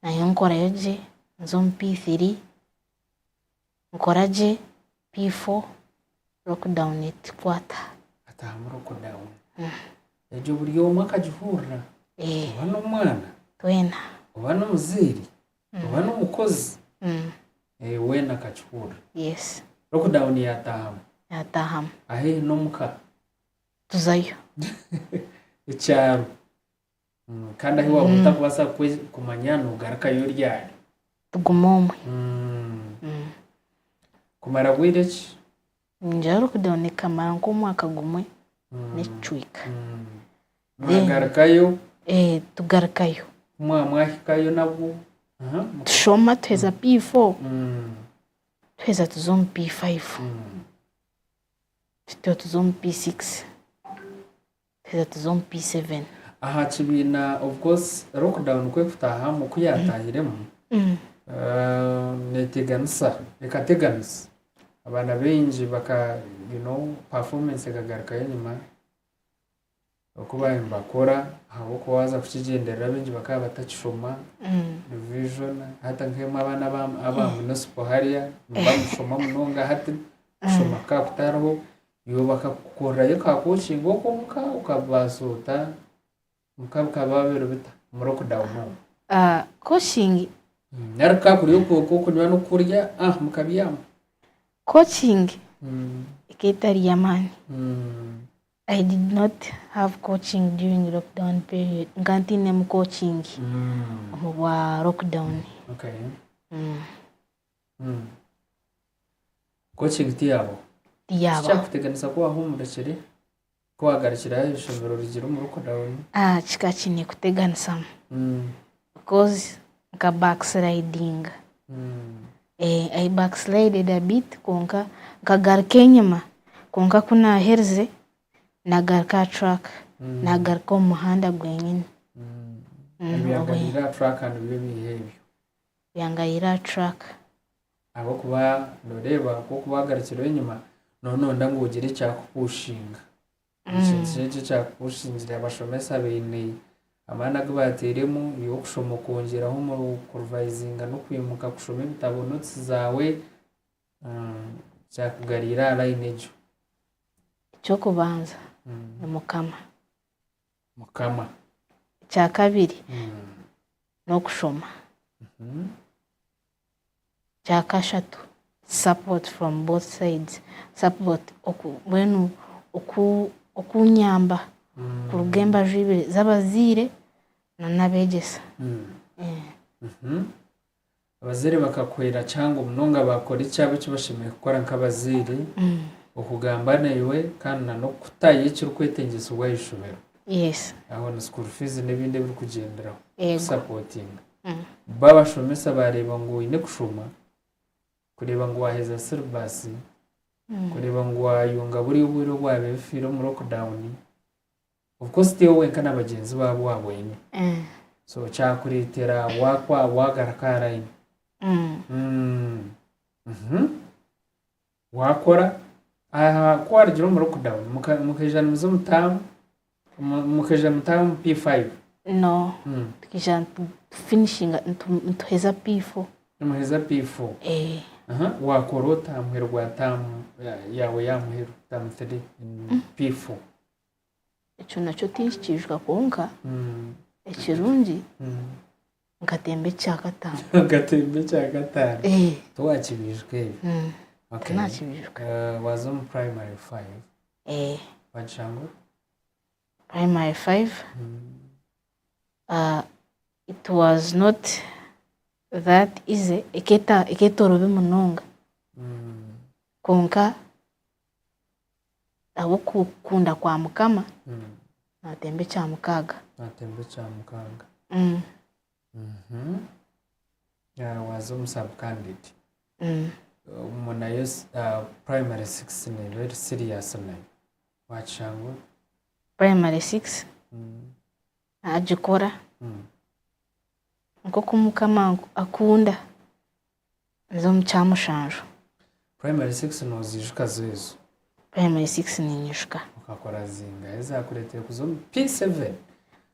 nayo nkorayo gye, nza omu P3, nkora gye, P4, lockdown etukwata. Ataahamu lockdown. Egyo buri omwe akagihurira. Oba n'omwana. Twena. Oba n'omuzaire. Oba n'omukozi. Weena akakihurira. Yes. Lockdown yaataahamu. Yaataahamu. Ahaihi n'omuka. Tuzayo. Ekyaro. Kandi ahi waaba otakubaasa kumanya noogarukayo ryari. Tuguma omwe. Kumara bwire ki? Ningira lockdown ekamara nk'omwaka gumwe n'ekicweka. Mwagarukayo? Tugarukayo. Ku mwahikayo nabwo? Tushoma tuheza P4, tuheza tuza omu P5, tutyo tuza omu P6, tuheza tuza omu P7. Aha kibiina of course lockdown ku ekutaahamu ku yaataahiremu neeteganisa ekateganisa abaana baingi baka you know performance ekagarukayo enyima. Oku baabaire nibakora ahabw'okuba waaza kukigyenderera abaingi bakaba batakishoma revision hati nk'emwe abaana aba municipal hariya nibamushoma munonga hati kushoma kukaba kutariho iwe bakakukorerayo ka coaching okwo omuka okabaasa ota muka bikaba biri bita omu lockdown omu? Coaching. Nari kukaba kuri okw'okunywa n'okurya mukabyama? Coaching ekaba etari y'amaani. I did not have coaching during lockdown period nka ntainemu coaching omu bwa lockdown. Okay. Coaching tiyabaho? Tiyabaho. Tikyakuteganisa ku wahumurekire ku wagarukire aha ishomero rigire omu lockdown? Ah, kikaba kiine kuteganisamu because nka backslidinga. I backslided a bit kwonka nkagaruka enyima kwonka ku naaherize naagaruka aha track, naagaruka omu muhanda gwenyine. Ebyagarwire aha track nibyo biiha ebyo? Ebyangarwire aha track. Ahabw'okuba nooreeba ku orikuba wagarukire enyima nooba nooyenda ngu ogire ekyakupushinga. Ekintu eki ekyakupushingire abashomesa baine amaani agu baateiremu, iwe okushoma okongyeraho omu kurivayizinga n'okwimuka kushoma ebitabo notisi zaawe, kyakugariire aha layini egyo. Eky'okubanza ni Mukama. Mukama. Ekyakabiri n'okushoma. Ekyakashatu support from both sides, support mbwenu okunyamba kuruga embaju ibiri z'abazaire n'abeegyesa. Abazaire bakakuhwera kihango munonga baakora ekyabo eki bashemereire kukora nk'abazaire, okugamba naiwe kandi n'okukutayo ekirikwetengyesibwa aha ishomero. Aho ni school fees n'ebindi ebirikugyenderaho kusapotinga. Bo abashomesa baareeba ngu oine kushoma, kureeba ngu waaheza syllabus, kureeba ngu waayunga buriya obwire obwabaire bufiire omu lockdown, of course tiiwe wenka na bagyenzi baawe abu waaba oine. So kyakureetera waakwa waagaruka aha line. Waakora, aha ku waarugire omu lockdown mukaija nimuza omu term, mukaija mutaaha omu P5? No, tukaija nitufinishinga nituheza P4. Nimuheza P4? Eh. Waakora ota aha muheru gwa term yaawe y'aha muheru, term 3 in P4? Ekyo nakyo tinkikiijuka kwonka ekirungi Nkatemba ekyakataano. Okatemba ekyakataano? Eh. Tiwakibiijuka ebyo? Mm. Okay. Tinakibiijuka. Waaza omu primary five. Eh. Wagishanga ota? Primary five, it was not that easy, eketa eketorobi munonga. Kwonka ahabw'okukunda kwa Mukama, Naatemba ekyamukaaga. Naatemba ekyamukaaga. Waaza omu sub candidate. Omwo nayo primary six neeba eri serious nayo. Waakishanga ota? Primary six naagikora nk'oku Mukama akunda. Nza omu kyamushanju. Primary six noziijuka zo ezo? Primary six ninyijuka. Okakora zingahi ezakureetire kuza omu P7?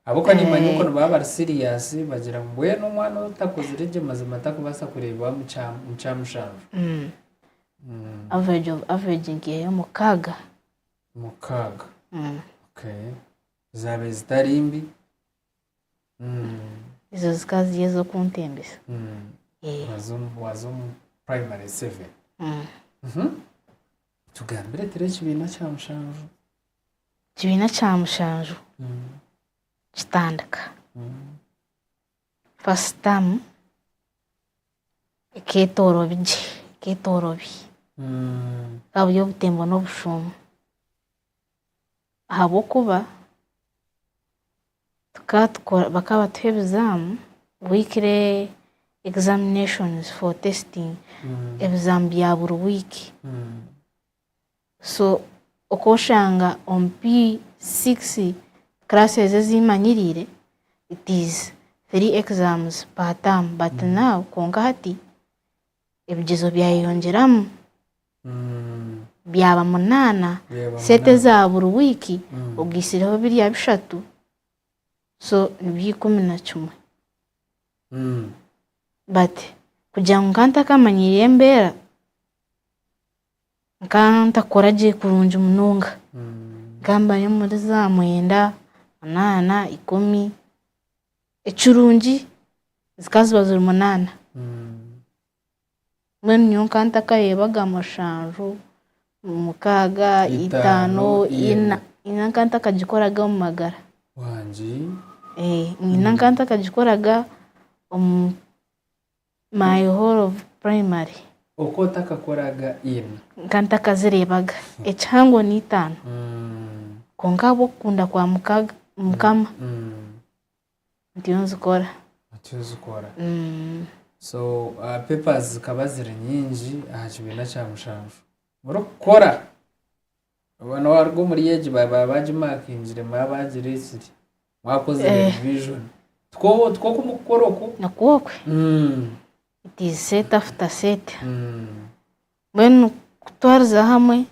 Ahabw'okuba nimanya okwo nibaba bari serious bagira ngu mbwenu omwana otakozire gye mazima takubaasa kureebwa omu kyamushanju. Average of average nkiihayo mukaaga. Mukaaga. Okay. Zaabaire zitari mbi. Ezo zikaba ziri ez'okuntembesa. Waaza omu primary seven. Tugambire turi ekibiina kya mushanju. Ekibiina kya mushanju kitandika. First term ekeetoorobi gye, ekeetoorobi. Bukaba buri obutembo n'obushuumo. Ahabw'okuba tukaba tukora bakaba batuha ebizaamu weekly. examinations for testing ebizamu bya buri wiiki. So okooshanga omu P6 classes ezi manyiriire it is 3 exams per term but now kwonka hati ebigyezo byayeyongyeramu byaba munaana, sente eza buri wiiki ogaisireho biriya bishatu so nibyo 11. But kugira ngu nkantakamanyiire embeera, nkantakora gye kurungi munonga, nkamba ndi omuri za mwenda, munaana, ikumi, ekirungi zikaba ziba ziri munaana. Mbwenu nyowe nkaba ntakareebaga mushanju, mukaaga, itaano, ina, ina nkaba ntakagikoraga omu magara. Ina nkaba ntakagikoraga omu my whole of primary. Okaba otakakoraga ina? Nkaba ntakazireebaga. Ekihango ni itaano. Kwonka ahabw'okukunda kwa Mukama. Ntyo nzikora. Ntyo ozikora. So papers zikaba ziri nyingi aha kibiina kya mushanju. Murikukora oba waruga omuri egi baba bagimakingire baba bagireetsire mwakozire revision. Tikwo tikwo oku murikukora oku? Nikwo okwe. It is set after set. Mbwenu kutwariza hamwe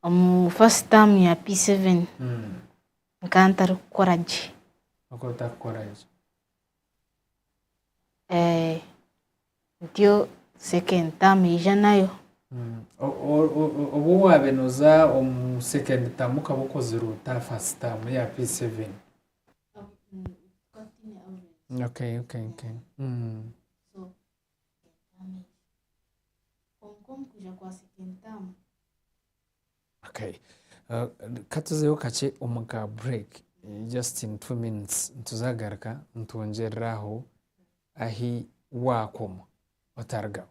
omu first term ya P7. Nkaba ntarikukora gye. Okaba otarikukora gye. Ntyo second term yaija nayo. Obu waabaire nooza omu second term okaba okozire ota first term eya P7? Okay, okay, okay. Kwonka omu kwija kwa second term. Okay. Katuzeyo kakye omu ka break just in 2 minutes ntuzagaruka ntwongyerere aho ahi waakoma otarugaho.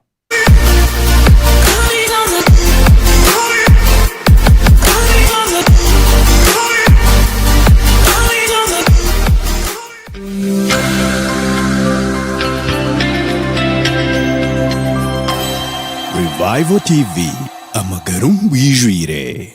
Revival TV, amagara omu bwijwire.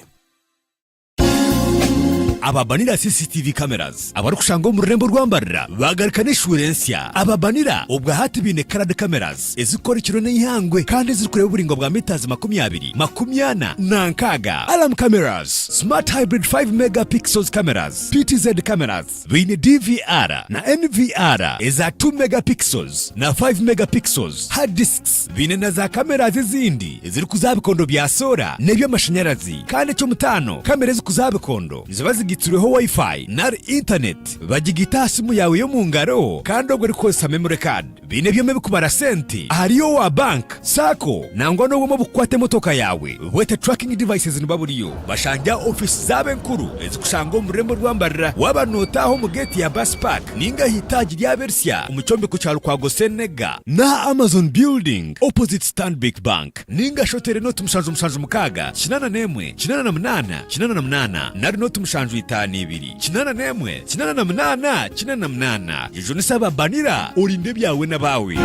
Aba Banira CCTV cameras abarikushangwa omu rurembo rwa Mbarara baagaruka n'eshuura ensya. Aba Banira obwa hati baine coloured cameras ezirikukora ekiro n'eihangwe kandi ezirikureeba oburaingwa bwa metres 20, 40 na 60. Alarm cameras, smart hybrid 5 mega pixels cameras, PTZ cameras, Baine DVR na NVR eza 2 megapixels na 5 megapixels, hard disks, baine na za cameras ezindi ezirikuza aha bikondo bya soora n'eby'amashanyarazi. Kandi eky'omutaano, kamera ezirikuza aha bikondo niziba zigaitsirweho Wi-Fi nari intaneti, bagigaita aha simu yaawe y'omu ngaro kandi obwo erikukozesa memory card. Baine ebyoma ebikubara sente ahari owa bank, sacco nangwa n'obwoma obukukwata emotoka yaawe bwete tracking devices niba buriyo. Bashangye aha ofiisi zaabo enkuru ezikushangwa omu rurembo rwa Mbarara waaba notaaha omu geeti ya bus park ninga aha itaagi ryabo erisya omu kyombeko kya Lukwago Senega n'aha Amazon building opposite Stanbic Bank ninga shi oteere nooti 776 88 88 nari nooti 752 81 88 88. Jejunisa aba Banira orinde ebyawe n'abaawe.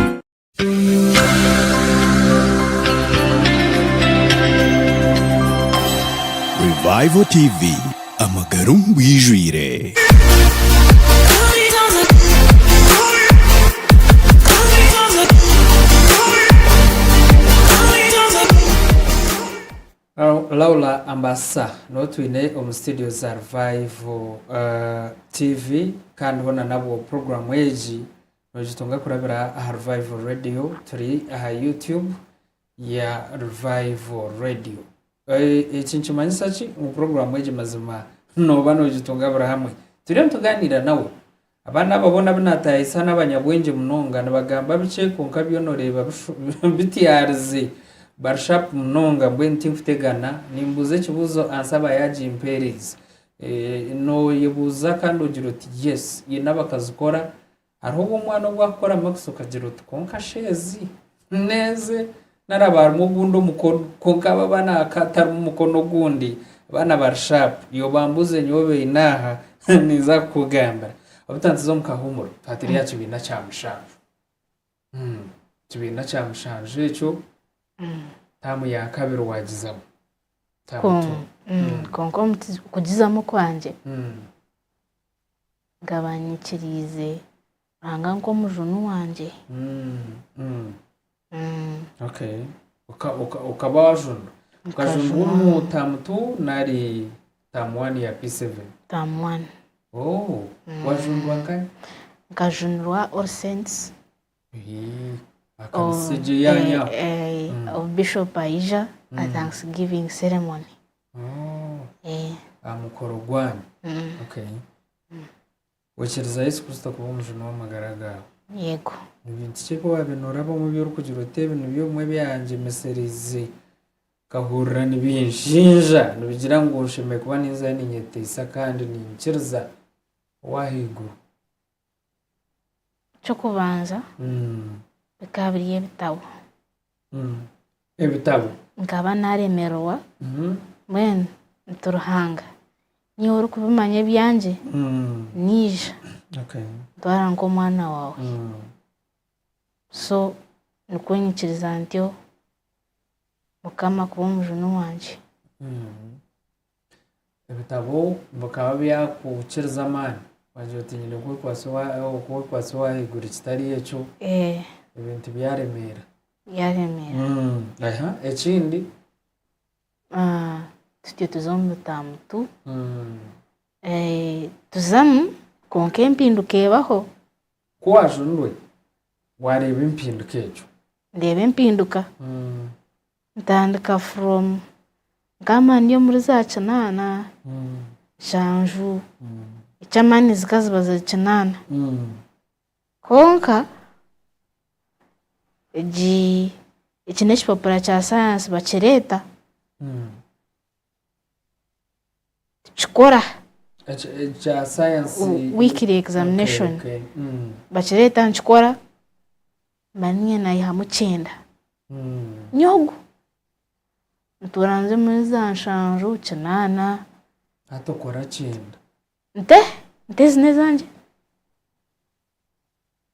Revival TV, amagara omu bwijwire. Laura Ambassa niwe twine omu studio za Revival TV kandi hoona nabwo puroguraamu egi nogitunga kurabira aha Revival Radio turi aha YouTube ya Revival Radio. Eki nikimanyisa ki? Ngu puroguraamu egi mazima nooba nogitunga buri hamwe. Turiyo nitugaaniira nawe. Abaana aba boona abu naataahisa n'abanyabwengye munonga, nibagamba bikye kwonka byona oreeba bityarize, bari sharp munonga mbwenu tinkutegana, nimbuuza ekibuuzo ansa aba yaagimpeereize. Nooyebuuza kandi ogira oti yes, ina bakazikora, hariho obu omwana obu akukora marks okagira oti kwonka shi ezi n'eze nari haba harimu ogundi omukono kwonka aba abaana hakaba hatarimu mukono ogundi abaana bari sharp iwe bambuuze nyowe baine aha ninza kukugambira obu tantize omu kahuumuro twatiri aha kibiina kya mushanju. Kibiina kya mushanju ekyo, taamu ya kabiri waagizamu. Taamu tu. Kwonka omu kugizamu kwangye, nkaba nyikiriize Ruhanga nk'omujuni wangye. Okay. Okaba wajunwa. Okajunwa omu taamu tu nari taamu wani ya P7? Taamu wani. Oh, wajunirwa nkahi? Nkajunirwa All Saints. Akanisa egyo eyanyu aho? Obu Bishop aija aha Thanksgiving ceremony. Aha mukoro gwanyu? Okay. Waikiriza Yesu Kristo kuba omujuni w'amagara gaawe? Yego. Ni bintu ki ebi waabaire noorabamu ebi orikugira oti ebi nibyo bimwe ebyangyemesereize nkahurira nibinshinja nibigira ngu nshemereire kuba ninzayo ninyeteisa kandi niinyikiriza ow'ahaiguru? Eky'okubanza bikaba biri ebitabo. Ebitabo? Nkaba naaremererwa mbwenu nti Ruhanga niiwe orikubimanya ebyangye, naija ntwara nk'omwana waawe. So nikwo nyikiriza ntyo Mukama kuba omujuni wangye. Ebitabo bikaba byakukiriza amaani wagira oti nyine kwekwatsa ow'ahaiguru kitari ekyo ebintu byaremeera. Byaremeera. Aha ekindi? Tutyo tuza omu bitamutu, tuzamu kwonka empinduka ebaho. Ku waajunirwe waareeba empinduka egyo? Ndeeba empinduka. Ntandika from nk'amaani ndi omuri za kinaana, nshanju, eky'amaani zikaba ziba ziri kinaana. Kwonka egi eki n'ekipapura kya sayansi bakireeta, tukikora. Ekya sayansi. Weekly examination. Bakireeta nkikora, mba niinye naihamu kyenda. Nyowe ntuura nza omuri za nshanju, kinaana. Hati okora kyenda. Nte, nte ezi n'ezangye.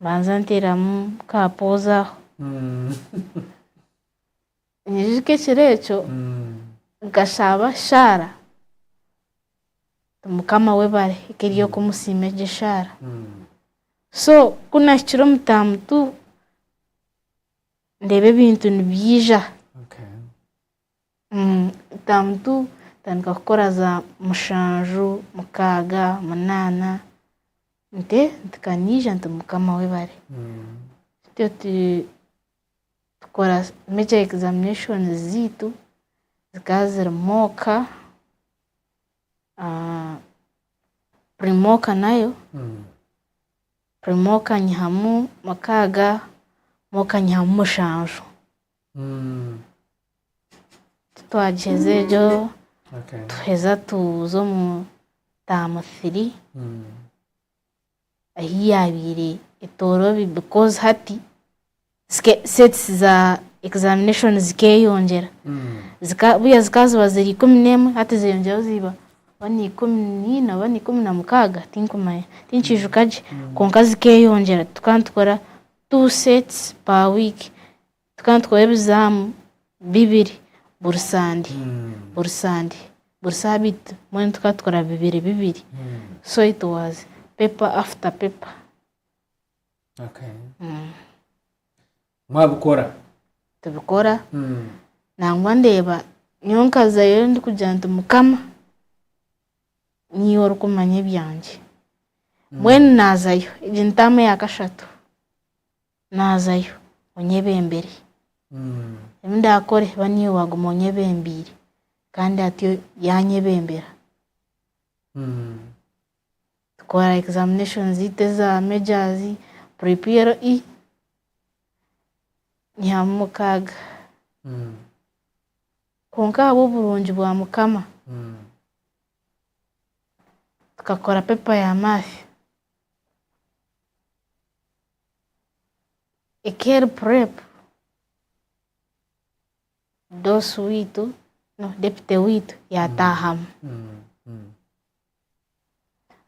Mbanza nteeramu ka poozi aho. Nyijuka ekiro ekyo nkashaba eshaara nti Mukama webare eka eri ey'okumusiima egyo eshaara. So ku naahikire omu taamu tu ndeeba ebintu nibiija. Taamu tu ntandika kukora za mushanju, mukaaga, munaana, nti nti kaniija nti Mukama webare. Tutyo tukora major examinations zaitu zikaba ziri mock, pre-mock nayo, pre-mock nyihamu mukaaga, mock nyihamu mushanju. Titwagiheza egyo, tuheza tuza omu term three. Ahu yaabaire etoorobi because hati sets za examination zikeeyongyera. Buriya zikaba ziba ziri 11 hati zeeyongyeraho ziba oba ni 14 oba ni 16 tinkumanya tinkiijuka gye kwonka zikeeyongyera. Tukaba nitukora two sets per week. Tukaba nitukora ebizaamu bibiri buri sande, buri sande, buri saabiiti mbwenu tukaba tukora bibiri bibiri. So it was paper after paper. Mwabikora? Tubikora. Nangwa ndeeba nyowe nkazayo ndikugira nti Mukama niiwe orikumanya ebyangye. Mbwenu naazayo, egi ni taamu eya kashatu. Naazayo, onyebembere. Ebi ndaakore ba niiwe waaguma onyebembeire. Kandi atyo yaanyebembera. Tukora examinations zaitu eza majors, pre-PLE, nyihamu mukaaga. Kwonka ahabw'oburungi bwa Mukama, tukakora paper ya math. Ekeri prep Dosi waitu no deputy waitu yataahamu.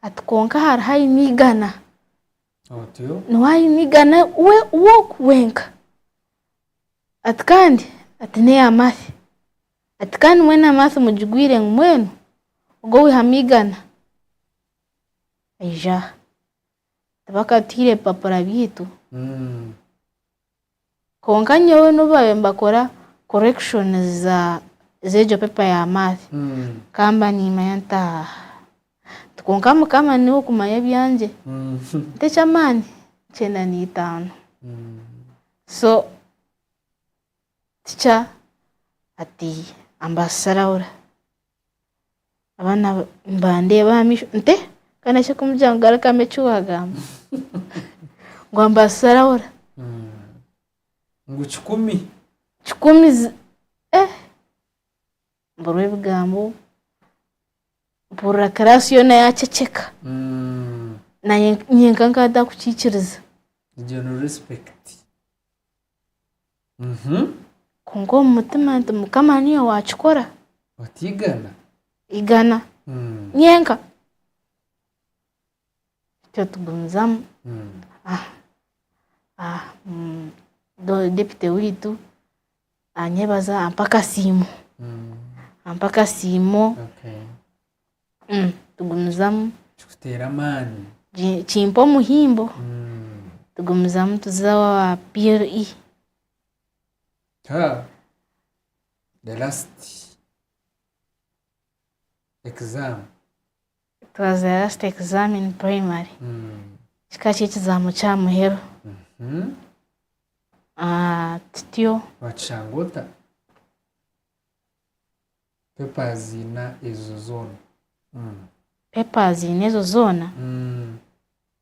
Ati kwonka hariho aine eigana. Otyo. Niwe aine eigana we wenka. Ati kandi ati n'eya math. Ati kandi mwena math mugigwire ngu mbwenu ogwo owaihamu eigana aije aha. Tibakatuhaire ebipapura byaitu. Kwonka nyowe n'obu baabaire nibakora corrections za z'egyo paper ya math, nkaba niimanya nti aah, nti kwonka Mukama niwe okumanya ebyangye, nti eky'amaani 95. So teacher ati ambasarahura. Abaana nibandeeba aha maisho nti eh kandi eki orikumugira ngu garukamu eki waagamba ngu ambasarahura. Ngu kikumi. Kikumi eh mburwa ebigambo mpurira kiraasi yoona yaaceceka naanye nyenka nkaba ntakukiikiriza. Egyo ni respect. Kwonka omu mutima nti Mukama niiwe waakikora. Oti igana? Igana. Nyenka. Tutyo tugumizamu. Deputy waitu anyebaza ampa akasiimo. Ampa akasiimo. Tugumizamu. Kikuteera amaani. Kimpa omuhimbo. Tugumizamu tuza owa PLE. Ha! The last exam. It was the last exam in primary. Kikaba kiri ekizaamo ky'aha muheru. Tutyo. Wakishanga ota? Papers ina ezo zoona. Papers ina ezo zoona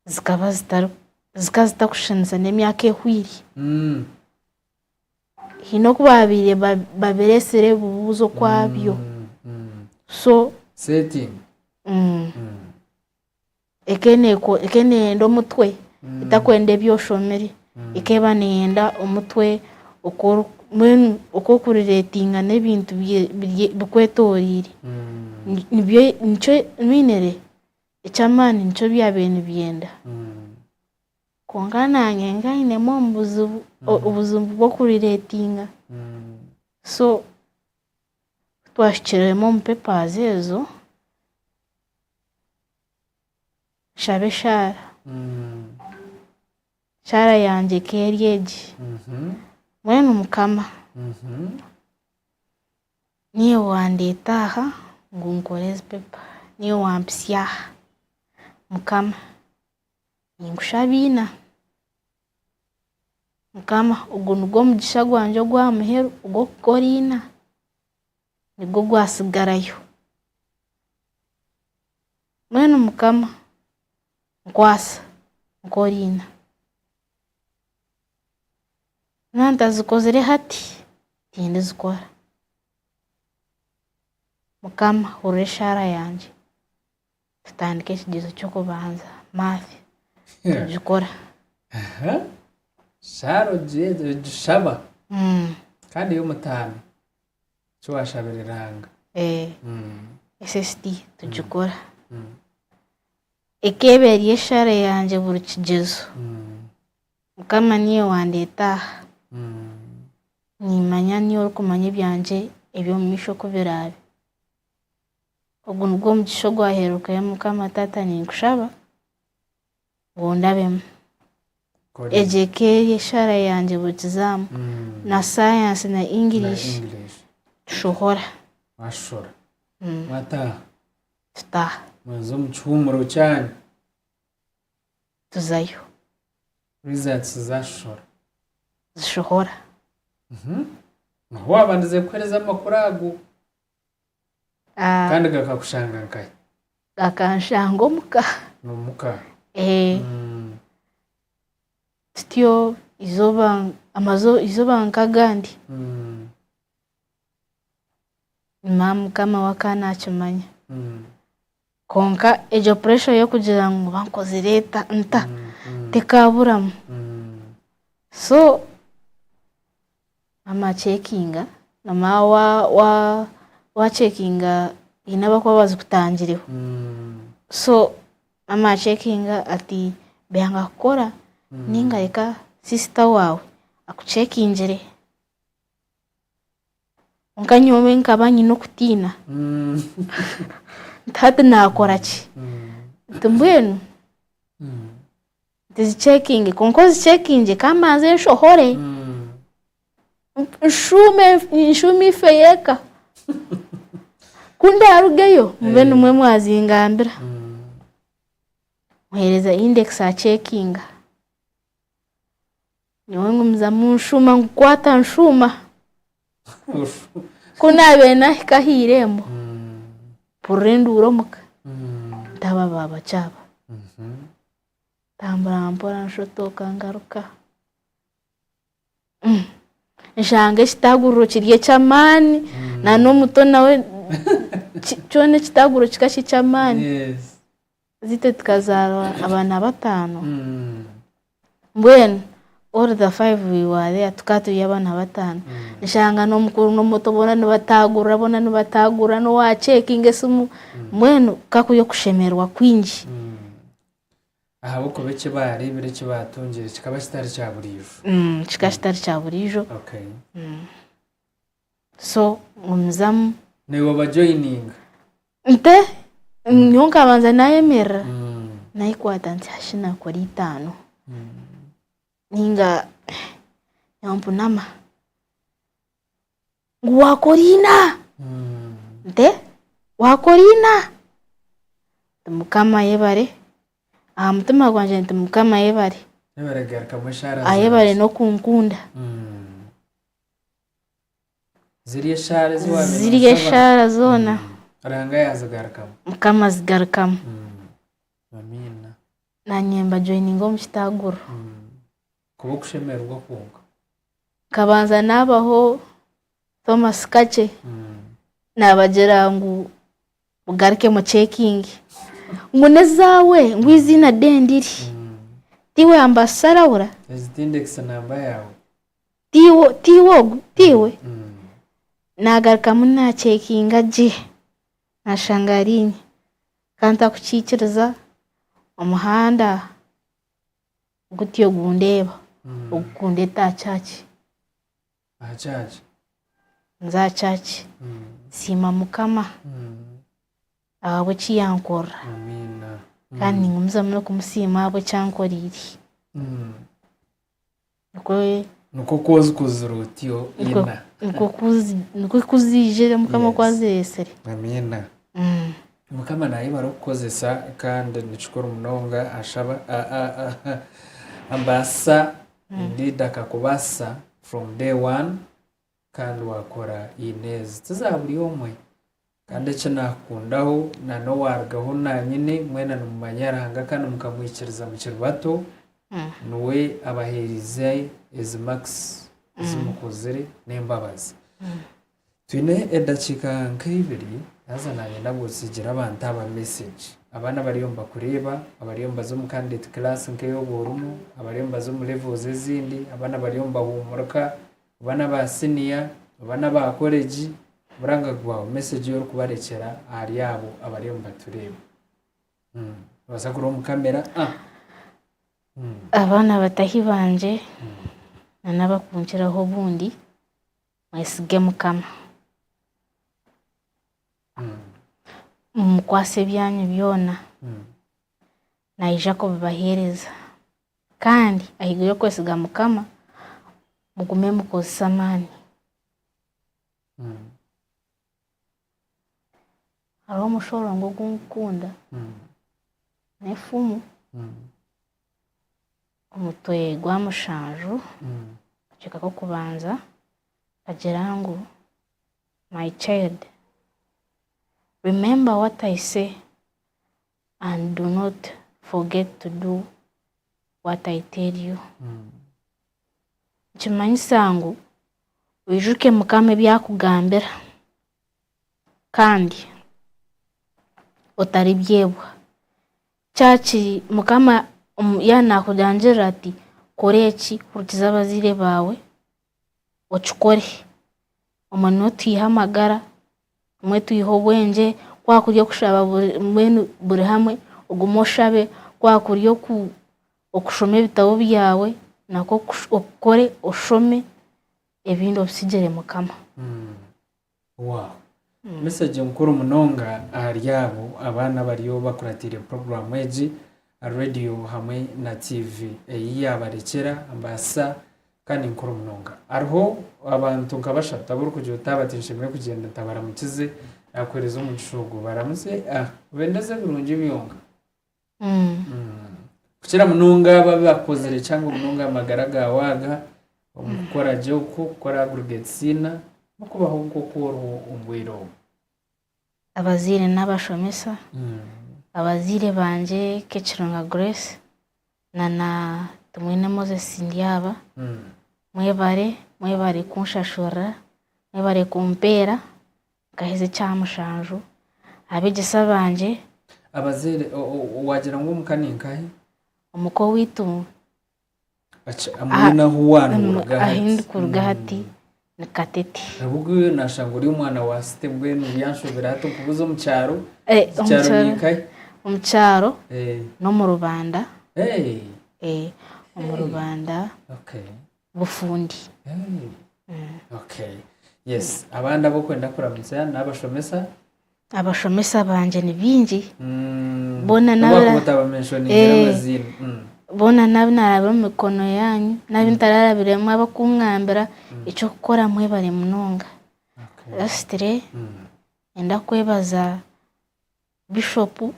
zikaba zitari zikaba zitakushushanisa n'emyaka ehweire. Haine oku baabaire babireetsire ebibuuzo okwabyo. So Setting. Ekaba neyenda omutwe etakwenda ebi oshomire. Ekaba neyenda omutwe mbwenu oku orikureetinga n'ebintu bikwetoreire. Nikyo mainly eky'amaani nikyo byabaire nibyenda. Kwonka naanye nkainemu obuzibu, obuzibu bw'okurireetinga. So ku twahikiremu omu papers ezo, nshaba eshaara. Eshaara yangye ekaba eri egi, mbwenu Mukama, niiwe wandeeta aha ngu nkore ezi paper, niiwe wampitsya aha, Mukama Ninkushaba ina. Mukama ogu nigwo mugisha gwangye ogw'aha muheru ogw'okukora ina, nigwo gwatsigarayo. Mbwenu Mukama nkwasa nkore ina. Naaba ntazikozire hati, tindizikora. Mukama hurira eshaara yangye. Tutandika ekigyezo ky'okubanza math tugikora. Shaara ogishaba kandi ey'omutaano eki waashabire Ruhanga. SST tugikora. Ekaba eri eshaara yangye buri kigyezo. Mukama niiwe wandeeta aha. Niimanya niiwe orikumanya ebyangye eby'omu maisho oku biraabe. Ogu nigwo mugisha ogwaheerukayo Mukama Taata ninkushaba ngu ondabemu. Egyo eka eri eshaara yangye buri kizaamu na sayansi na English tushohora. Mwashohora mwataaha? Tutaaha. Mwaza omu kihuumuro kyanyu? Tuzayo. Results zashohora? Zishohora. Niho waabandize kuheereza amakuru ago? Kandi gakakushanga nkahi? Gakanshanga omuka. Omuka. Tutyo eizooba eizooba nk'agandi. Maama Mukama we akaba naakimanya. Kwonka egyo pressure y'okugira ngu bankozire eta nta tekaaburamu. So Maama acekinga, namara wacekinga haine abakuba bazikutangireho. So maama acekinga ati byanga kukora ninga reka sister waawe akucekingire. Kwonka nyowe nkaba nyine okutiina. Nti hati naakora ki? Nti mbwenu nti zicekinge kwonka ozicekinge ka mbanze nshohore. Nshuume nshuume ife y'eka. Ku ndaarugeyo mube nimwo mwazingambira. Muheereza index acekinga. Nyowe ngumizamu nshuuma ngukwata nshuuma. Ku naabaire naahika aha irembo, mpurira enduuru omuka, nti aba baabaki aba? Ntambura mpora nshotooka ngaruka, nshanga ekitaaguriro kiri eky'amaani n'omuto nawe kyona ekitaaguriro kikaba kiri eky'amaani. Zitwe tukazaarwa abaana bataano, mbwenu all the five we were there tukaba turi abaana bataano, nshanga n'omukuru n'omuto boona nibataagurira boona nibataagurira n'owaacekinga esimu, mbwenu ka kuri okushemererwa kwingi. Ahabw'okuba eki baareebire eki baatungire kikaba kitari kya buriijo. Kikaba kitari kya buriijo. So ngumizamu. Naiwe obajoyininga. Nte nyowe nkabanza nayemerera nayekwata nti hashi nakora itaano ninga yampunama ngu wakora ina nte wakora ina nti mukama ayebare aha mutima gwangye nti mukama ayebare ayebare n'okunkunda. Ziri eshaara ezi waabaire Ziri noshaba? eshaara zoona. Ruhanga yaazigarukamu. Mukama azigarukamu. Amiina. Naanye mbajoininga omu kitaaguriro. Kuba okushemererwa kwonka. Nkabanza naabaho Thomas Kakye, naabagira ngu mugaruke mucekinge. Ngu n'ezaawe, ngu eiziina dendiri. Tiiwe ambassarawura? Ezi ti index namba yaawe? Tiiwe, tiiwe ogu, tiiwe? Naagarukamu naacekinga gye, naashanga ari inye. Ka ntakukiikiriza, omuhanda gutyo gundeeba, ogukundeeta aha church. Aha church? Nza aha church, nsiima Mukama ahabw'eki yankorera. Amiina. Kandi ningumizamu n'okumusiima ahabw'eki ankoreire. Nikwo Nikwo kwozikuzire otyo ina. Nikwo kuzi nikwo kuziijire Mukama oku azireetsire. Amiina. Mukama nayebare okukozesa kandi nikikuru munonga ashaba ambaasisa indeed akakubaasisa from day one kandi wakora ina ezi tiza buri omwe Kandi eki naakukundaho, na n'owaarugaho naanyine, mwena nimumanya Ruhanga kandi mukamwikiriza mukiri bato, niwe abaheereize ezi marks ezi mukozire n'embabazi. Twine edakiika nk'eibiri, haza naanye nabwo nsigire abantu aba message. Abaana abariyo nibakureeba, abariyo nibaza omu candidate class nk'ei oba orimu, abariyo nibaza omu levels ezindi, abaana abariyo nibahuumurika, oba n'aba siniya, oba n'aba koregi, Omuranga gwawe, message ei orikubarekyera ahari abo abariyo nibatureeba. Nobaasa kureeba omu kamera. Abaana batahi bangye na n'abakunkiraho obundi, mwesige Mukama. Mumukwase ebyanyu byona, naija kubibaheereza. Kandi ahaiguru y'okwesiga Mukama, mugume mukozese amaani. Hariho omushororongo ogu ndikukunda n'efumu omutwe gwa mushanju akacweka k'okubanza nikagira ngu my child remember what I say and do not forget to do what I tell you. Nikimanyisa ngu oijuke Mukama ebi akugambira kandi otaribyebwa. Kyakiri Mukama yaaba naakugambira ati kora eki, hurikiza abazaire baawe okikore. Obumwe niho twiha amagara, obumwe twiha obwengye, ku hakuri okushaba mbwenu buri hamwe ogume oshabe, ku hakuri okushoma ebitabo byawe nakwo okukore oshome ebindi obisigire Mukama. Wow. Message nkuru munonga ahari abo abaana abariyo bakuratiire puroguraamu egi aha rediyo hamwe na TV ei yaabarekyera mbaasa kandi nkuru munonga. Hariho abantu nka bashatu abu orikugira oti aba tinshemereire kugyenda ntabaramukize, naakuheereza omugisha ogu baramutsye obendeze ebirungi byonka. Kukira munonga abo abakozire kihango munonga aha magara gaawe aga omu kukora gye oku, kukora aggregate siina n'okubaho nk'oku oriho omu bwire obu. Abazaire n'abashomesa, abazaire bangye Kekirunga Grace na na Tumwine Moses Ndyaba, mwebare, mwebare kunshashurira, mwebare kumpeera Nkaheza ekya mushanju. Abegyesa bangye. Abazaire, waagira ngu omuka ni nkahi? Omuka owaitu. Mbwenu ahu waanoruga hati? Ahu ndikuruga hati ni Katete. Ahabw'okuba naashanga ori omwana wa site mbwenu byanshobera hati nkubuuze omu kyaro, ekyaro ni nkahi? Omu kyaro n'omu Rubanda. Omu Rubanda. Bufundi. Okay. Yes, abandi abokwenda kuramutsa n'abashomesa. Abashomesa bangye ni baingi. Boona nabi otabamenshoningira amaziina. Boona nabi narabire omu mikono yanyu, nabi ntararabiremu abakungambira eky'okukora mwebare munonga. Lastly, niinyenda kwebaza Bishopu.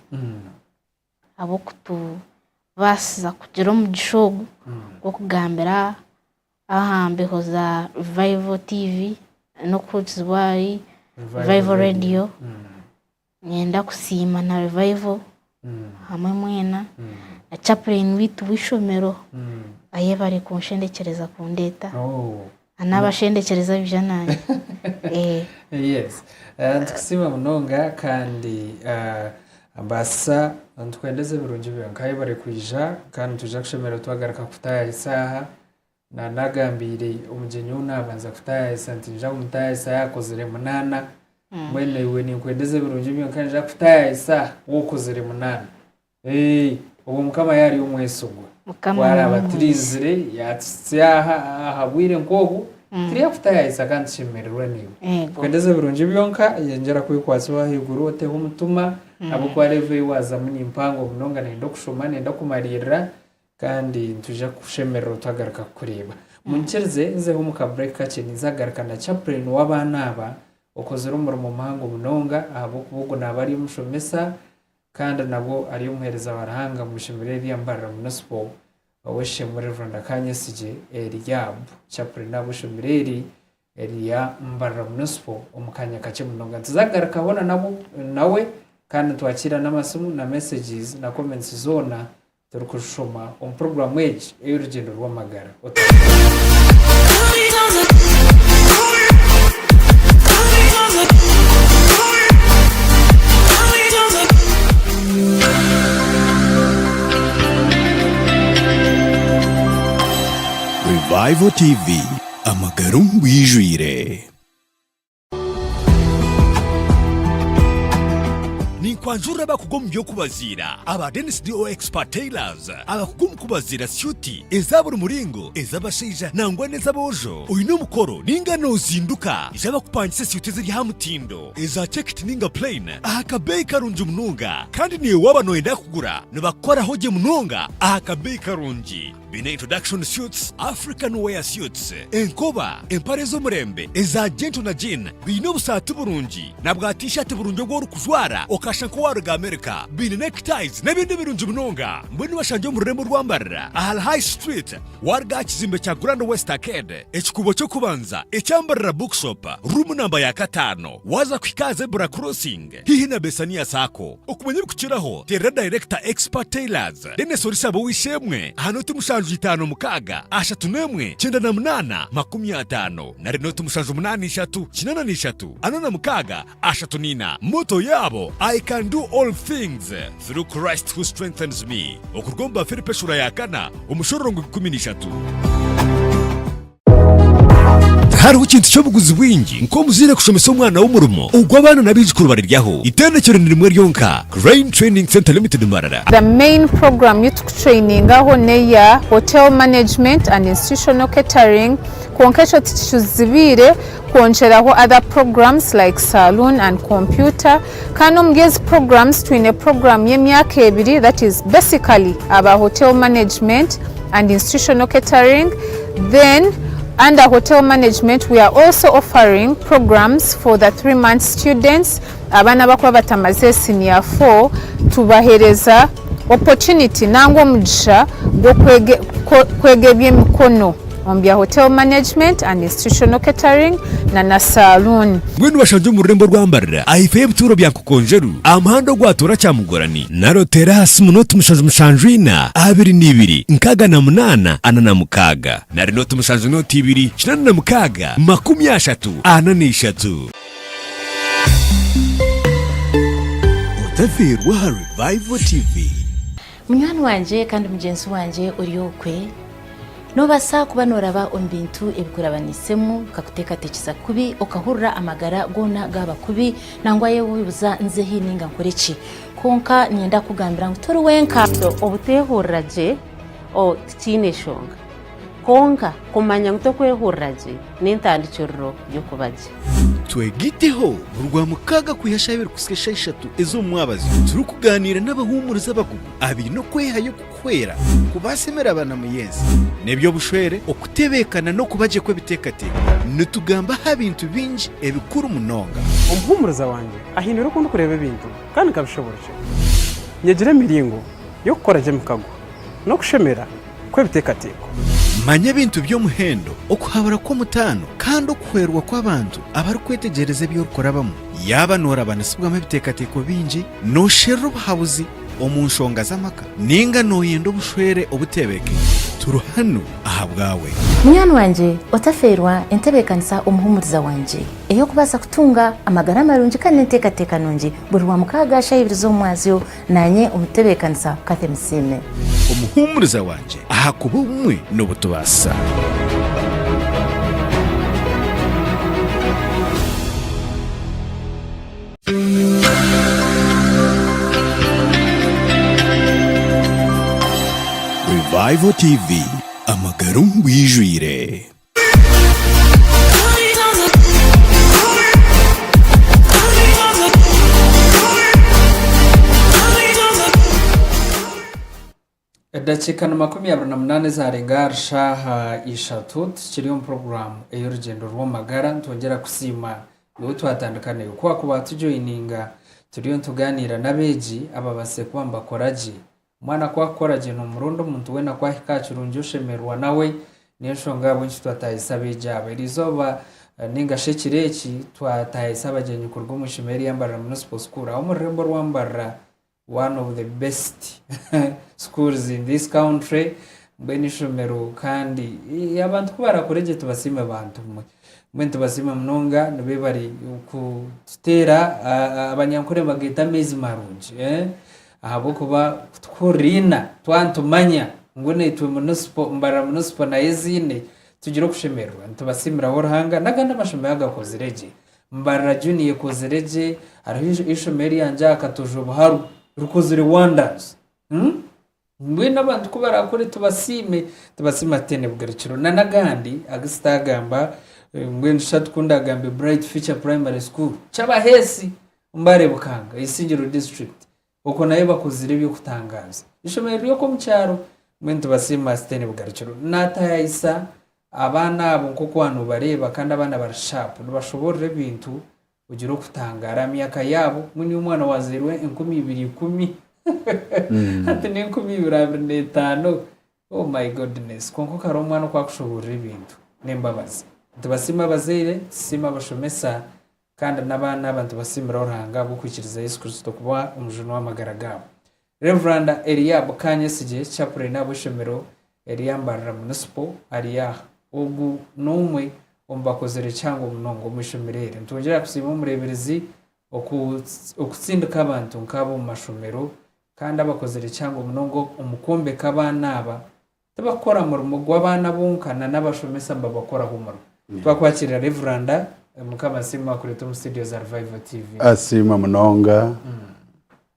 Ahabw'okutubaasiza kugira omugisha ogu gw'okugambira aha mbeho za Revival TV n'okuhurikizibwa ahari Revival Radio. Niinyenda kusiima na Revival hamwe mwena na chaplain waitu w'eishomero ayebare kunshendekyereza kundeeta. N'abashendekyereza abaija naanye. Yes. Nitukusiima munonga kandi mbaasisa nitukwendeza ebirungi byonka. Yebare kwija kandi nitwija kushemererwa twagaruka kukutaayayisa aha. Naagambiire omugyenyi ou naabanza kutaayayisa nti niinyija kumutaayayisa yaakozire munaana. Mbwenu iwe ninkwendeza ebirungi byonka niinyija kukutaayayisa waakozire munaana. Ee, obwo Mukama yaari omwesigwa. Mukama Ku araaba ni aturinzire yaatuhitsya aha aha bwire nk'obu, tiriakutayaayisa kandi tushemererwa naiwe. Eego. Twendeze ebirungi byonka, yengyera kwekwatsa ow'ahaiguru oteho omutima, ahabw'okuba level ei waazamu ni mpango munonga nenda okushoma, nenda kumariirira kandi nitwija kushemererwa twagaruka kukureeba. Munyikirize nzeho omu ka break kakye ninza kugaruka na chaplain w'abaana aba okozire omurimo muhango munonga ahabw'okuba ogu naaba ari omushomesa Kandi nabwo ari omuheereza wa Ruhanga omu ishomero erya Mbarara Municipal, Ow'eishe-emwe Rev. Akanyesigye Eliab, Chaplain ahabw'eishomero eri erya Mbarara Municipal omu kaanya kakye munonga. Nituza kugaruka hoona nabo nawe kandi nitwakiira n'amasimu na messages na comments zoona turikuzishoma omu puroguraamu egi ey'orugyendo rw'amagara. Revival TV, amagara omu bwijwire. Ninkwanjurira abakugu omu by'okubaziira aba Dennis DO Expert Tailors, abakugu omu kubaziira syuti eza buri muringo ez'abashaija nangwa n'ez'aboojo. Oine omukoro ninga noozinduka, ija bakupangise syuti eziri aha mutindo, eza checked ninga plain aha kabeeyi karungi munonga. Kandi naiwe waaba nooyenda kugura nibakukoraho gye munonga aha kabeeyi karungi. Baine introduction suits, African wear suits, enkoba, empare z'omurembe, eza gentle na jean, baine obusaati burungi na bwa t-shirt burungi obu orikujwara okashusha nk'owaruga America. Baine neck ties n'ebindi birungi munonga. Mbwenu bashangye omu rurembo rwa Mbarara ahari High Street waruga aha kizimbe kya Grand West Arcade, ekikuubo ky'okubanza ekya Mbarara Bookshop, room namba ya kataano, waaza kuhika aha Zebra Crossing haihi na Besania Sacco. Okumanya ebirikukiraho teerera Dayirekita Expert Tailors, Denis Orisaba ow'eishe-emwe aha nooti 756 31 98 50 nari nooti 783 83 46 34. Motto yaabo, I can do all things through Christ who strengthens me. Okuruga omu Bafilipi eshuura ya kana omushororongo 13. Tihariho kintu ky'obuguzi bwingi nk'omuzaire kushomesa omwana we omurimo ogu abaana n'abaijukuru bariryaho. Itendekero ni rimwe ryonka, Crane Training Centre Limited Mbarara. The main program ei tukutrainingaho n'eya Hotel Management and Institutional Catering. Kwonka ekyo tikituzibiire kwongyeraho other programs like saloon and computer kandi omuri ezi programs twine program y'emyaka ebiri that is basically aba hotel management and institutional catering then under hotel management we are also offering programs for the 3 month students abaana abakuba batamaze senior 4 tubahereza opportunity nangwa omugisha gw'okwega eby'emikono omu bya hotel management and institutional catering na na saloon. Mbwenu bashangye omu rurembo rwa Mbarara ahaifo y'ebituuro bya Nkokonjeru aha muhanda ogwatoora Kyamugorani nari oteere aha simu nooti 74 22 68 46 nari nooti 7 nooti 2 86 43. Otafiirwa aha Revival TV. Munywani wangye kandi mugyenzi wangye ori okwe, noobaasa kuba nooraba omu bintu ebikurabanisemu bikakuteekateekyesa kubi, okahurira amagara goona gaaba kubi, nangwa weebuuza nze hi nainga nkore ki? Kwonka niinyenda kukugambira ngu tori wenka. Obuteehurira gye tikiine nshonga. Kwonka, kumanya ngu tokwehurira gye n'entandikiriro y'okuba gye. Twegiteho buri Rwamukaaga kwiha shaaha ibiri kuhitsya shaaha ishatu ez'omu mwabazyo turikugaaniira n'abahuumuriza abakugu abaine okwehayo kukuhwera kubaasa emirabanamu y'ensi n'eby'obushwere, okutebeekana n'okuba gye kw'ebiteekateeko. Nitugamba aha bintu bingi ebikuru munonga. Omuhuumuriza wangye ahindwire oku ndikureeba ebintu kandi nkabishoboorokyerwa. Nyegire emiringo y'okukora gye emikago n'okushemera kw'ebiteekateeko. Manya ebintu by'omuhendo, okuhabura kw'omutaano, kandi okuhwerwa kw'abantu abarikwetegyereza ebi orikurabamu. Yaaba noorabanisibwamu ebiteekateeko bingi, noosherura obuhabuzi omu nshonga z'amaka, nainga nooyenda obushwere obutebeekaine, turi hanu ahabwawe. Munywani wangye, otafeerwa entebeekanisa Omuhuumuriza wangye ey'okubaasa kutunga amagara marungi kandi n'enteekateeka nungi buri Rwamukaaga shaaha ibiri z'omumwazyo. Naanye omutebeekanisa Cathy Musiime. Omuhuumuriza wangye ahakuba obumwe n'obutubaasisa. Revival TV, amagara omu bwijwire. Edakiika ni 28 ezaarenga ahari shaaha ishatu tukiri omu puroguraamu ey'orugyendo rw'amagara. Nitwongyera kusiima iwe twatandika naiwe. Ku waakuba waatujoyininga turiyo nitugaaniira n'abeegi ababaasize kuba nibakora gye Omwana ku akukora gye nomuronda omuntu weena ku ahika aha kirungi oshemererwa nawe, niyo nshonga ahabw'enki twatahisa abeegi aba. Erizooba ninga shi ekiro eki twatahisa abagyenyi kuruga omu ishomero erya Mbarara Municipal School aho omu rurembo rwa Mbarara one of the best schools in this country mbwenu ishomero kandi abantu ku barakore gye tubasiime bantu mwe. Mbwenu tubasiima munonga nibebare kututeera abanyankore nibageeta amaizi marungi. Ahabw'okuba ku tukuhurira ina, twaba nitumanya ngu naitwe munisipo, Mbarara munisipo nayo eziine, tugira okushemererwa. Nitubasiimiraho Ruhanga n'agandi amashomero agakozire gye. Mbarara Junior ekozire gye, hariho eishomero eryangye aha Katojo Buharu rikozire wonders. Mbwenu abantu ku baraakore tubasiime, tubasiime hatutaine bugarukiro. Na n'agandi agu sitaagamba, mbwenu shi hati ku ndaagambe Bright Future Primary School, Kyabaheesi, Mbare Bukanga, Isingiro District, okwo nayo bakozire eby'okutangaaza. Eishomero riri okwo omu kyaro, mbwenu tubasiima hatutaine bugarukiro. Naatayayisa abaana abo nk'oku waanobareeba kandi abaana bari sharp, nibashoboorora ebintu ogira okutangaara aha myaka yaabo. Mbwenu iwe omwana owaazairwe 2010 hati n'e 2025, oh my goodness! Kwonka okareeba omwana oku arikushoboorora ebintu n'embabazi. Nitubasiima abazaire, tusiima abashomesa Kandi n'abaana aba nitubasiimiraho Ruhanga ahabw'okwikiriza Yesu Kristo kuba Omujuni w'amagara gaabo. Rev. Eliab Kanyesigye, Chaplain ahabw'eishomero erya Mbarara Municipal ari aha. Ogu n'omwe omu bakozire kihango munonga omu ishomero eri. Nitwongyera kusiima omureeberezi okutsindika abantu nk'aba omu mashomero kandi abakozire kihango munonga omu kwombeka abaana aba Tibakukora murimo gw'abaana bonka na n'abashomesa nibabakoraho omurimo. Twakwakirira Reveranda Mukama asiimwe akureeta omu studio za Revival TV. Asiimwe munonga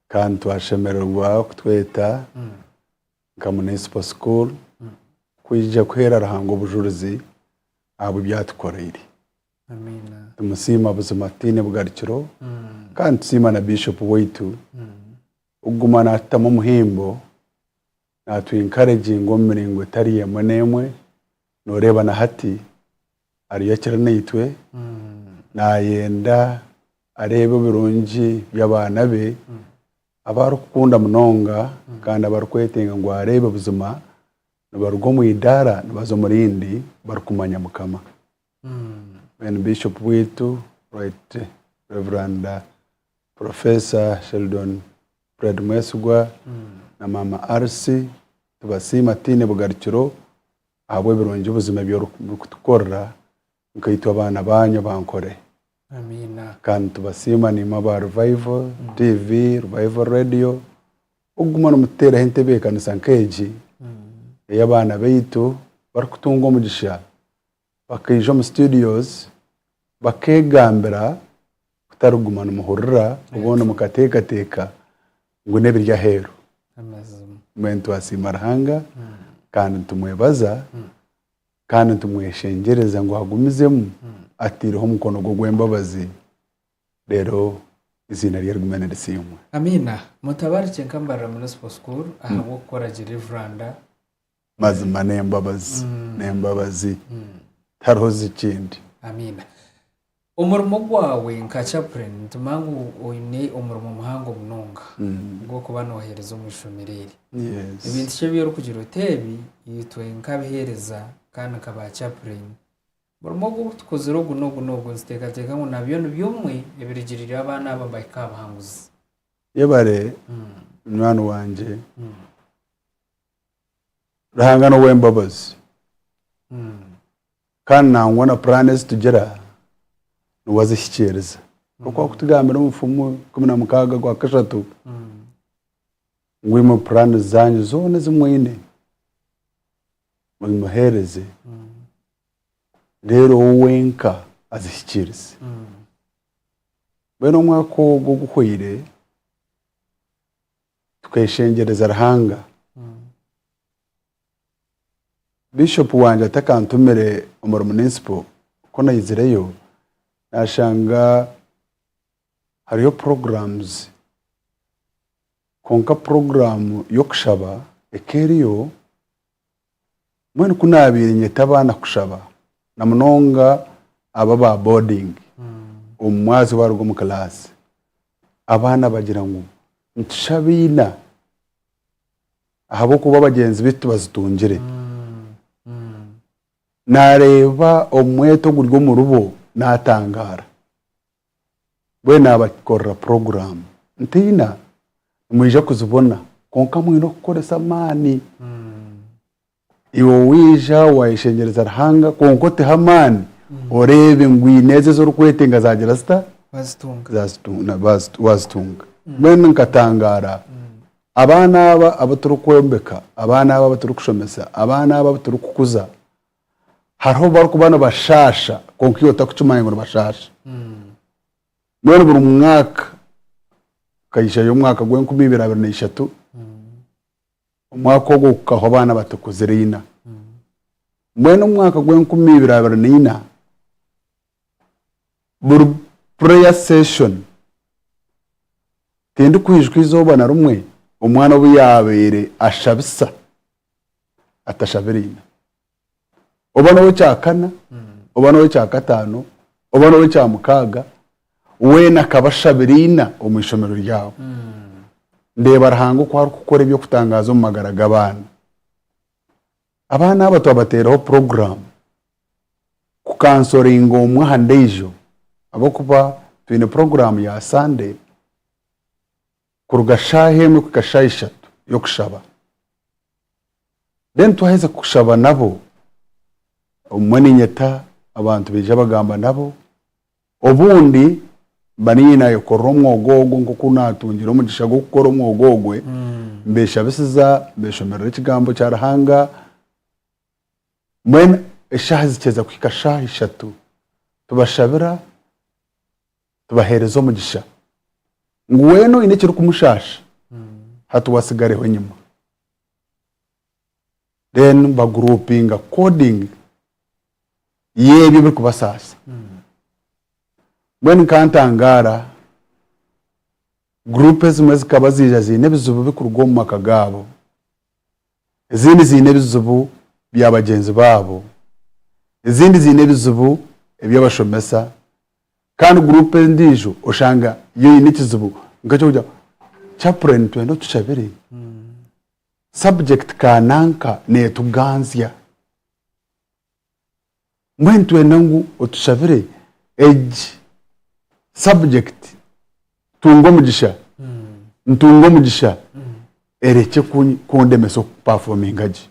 kandi twashemererwa kutweta nka Municipal School kwija kuheera Ruhanga obujurizi. ahabw'ebi atukoreire. Tumusiima buzima tutaine bugarukiro kandi tusiima na Bishop waitu okuguma natutamu omuhimbo natu encouraginga omu miringo etari emwe n'emwe. Noreeba na hati ariyo akiri naitwe nayenda areebe ebirungi by'abaana be abu arikukunda munonga kandi abu arikwetenga ngu areebe buzima nibaruga omu idaara nibaza omu rindi barikumanya Mukama. Mbwenu Bishop waitu Right Reverend Professor Sheldon Fred Mwesigwa na Maama Alice tubasiima tutaine bugarukiro ahabw'ebirungi buzima ebi orikutukorera nkaitwe abaana baanyu abankore. Amiina. Kandi nitubasiima naimwe aba Revival TV, Revival Radio, okuguma nimututeeraho entebeekanisa nk'egi ei abaana baitu barikutunga omugisha bakaija omu studios bakeegambira kutari kuguma nimuhurira obundi mukateekateeka ngu n'ebiri aheeru. Amazima. Mbwenu twasiima Ruhanga kandi nitumwebaza kandi nitumweshengyereza ngu agumizemu ataireho omukono gwe ogw'embabazi reero eiziina rye rigume nirisiimwa. Amiina. Mutabarikye nka Mbarara Municipal School ahabw'okukora gye Reveranda. Mazima n'embabazi, n'embabazi. Tihariho zikindi. Amiina. Omurimo gwawe nka chaplain nitumanya ngu oine omurimo muhango munonga gw'okuba noheereza omu ishomero eri. Ebintu ki ebi orikugira oti ebi itwe nk'abaheereza kandi nka ba chaplain omurimo ogu ogu tukozire ogu n'ogu n'ogu nituteekateeka ngu nabyo nibyo bimwe ebirugiriire abaana aba bahika aha buhanguzi. Yebare munywani wangye. Ruhanga n'ow'embabazi. Kandi nangwa na puraani ezi tugira niwe azihikiiriza. Nk'oku arikutugambira omu Nfumu 16 Gwakashatu ngu imwe puraani zaanyu zoona ezi mwine muzimuheereze, reero we wenka azihikiirize. Mbwenu omwaka ogu oguhweire tukeshengyereza Ruhanga. Bishop wangye atakantumire omuri municipal, ku naizireyo nashanga hariyo programs kwonka program y'okushaba eka eriyo, mbwenu ku nabaire nyeta abaana kushaba na munonga aba aba boarding omu mwazyo baruga omu class, abaana bagira ngu nitushaba ina. Ahabw'okuba bagyenzi baitu tibazitungire. Naareeba omweto oguri omuribo naatangaara. Mbwenu naabakorera puroguraamu. Ntiina, nimwija kuzibona kwonka mwine okukoresa amaani. Iwe waija waayeshengyereza Ruhanga kwonka oteho amaani oreebe ngu haine ezo ezi orikwetenga zaagira zita? Waazitunga. Mbwenu nkatangaara abaana aba abu turikwombeka, abaana aba abu turikushomesa, abaana aba abu turikukuza, hariho obu barikuba nibashaasha kwonka iwe otarikukimanya ngu nibashaasha. Mbwenu buri mwaka, nkaija omwaka gw'enkumi ibiri abiri na ishatu, Omwaka ogwo gukahwa abaana batakuzire ina. Mbwenu omwaka gw'enkumi ibiri abiri naina, buri prayer session tindikwijuka eizooba na rimwe omwana obu yaabaire ashabisa atashabire ina. Oba n'ow'ekyakana, oba n'ow'ekyakataano, oba n'ow'ekyamukaaga, weena akaba ashabire ina omu ishomero ryabo. Ndeeba Ruhanga oku arikukora eby'okutangaaza omu magara g'abaana. Abaana aba twabateeraho puroguraamu kukansoringa omwe aha ndiijo ahabw'okuba twine puroguraamu ya Sande kuruga shaaha emwe kuhika shaaha ishatu y'okushaba. Then twaheza kushaba nabo, obumwe niinyeta abantu baija bagamba nabo, obundi mba niinye naayekorera omwoga ogwo nk'oku naatungire omugisha gw'okukora omwoga ogwe, mbeeshabisiza, mbeeshomerera ekigambo kya Ruhanga, mbwenu eshaaha zikyeza kuhika shaaha ishatu, tubashabira, tubaheereza omugisha ngu weena oine ekirikumushaasha hati we atsigareho enyima. Then baguruupinga coding. y'ebyo ebirikubasaasa. Mbwenu nkantangaara, guruupu ezimwe zikaba ziija ziine ebizibu birikuruga omu maka gaabo, ezindi ziine ebizibu bya bagyenzi baabo, ezindi ziine ebizibu eby'abashomesa, kandi guruupu endiijo oshanga yo eine ekizibu nk'eky'okugira ngu chaplain nitwenda otushabire, subject kananka neetuganzya. Mbwenu nitwenda ngu otushabire egi subject tunge omugisha, ntunge omugisha erekye kundemesa okupafominga gye.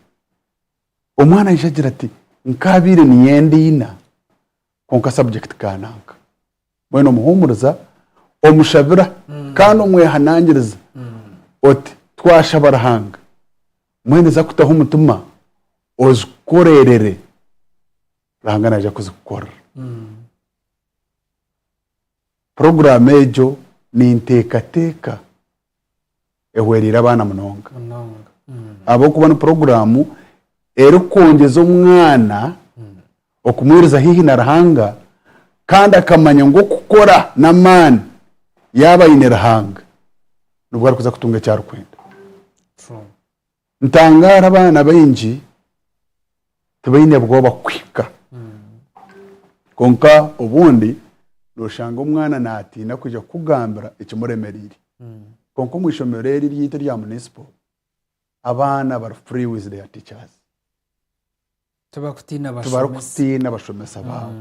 Omwana aija agira ati nkaabaire niinyenda ina kwonka subject kananka. Mbwenu omuhuumuriza, omushabira kandi omwehanangiriza oti twashaba Ruhanga mbwenu eza kutaho omutima ozikorerere Ruhanga naija kuzikukorera. Puroguraamu egyo ninteekateeka ehwereire abaana munonga. Ahabw'okuba ni puroguraamu erikwongyeza omwana okumwiriza haihi na Ruhanga kandi akamanya ngu okukora n'amaani yaaba aine Ruhanga nibwo arikuza kutunga eki arikwenda. Ntangaara abaana baingi tibaine bwoba kuhika. Kwonka obundi nooshanga omwana naatiina kwija kukugambira ekimuremereire. Kwonka omu ishomero eri eryaitu erya municipal, abaana bari free with their teachers. Tibakutiina bashomesa. Tibarikutiina bashomesa baabo.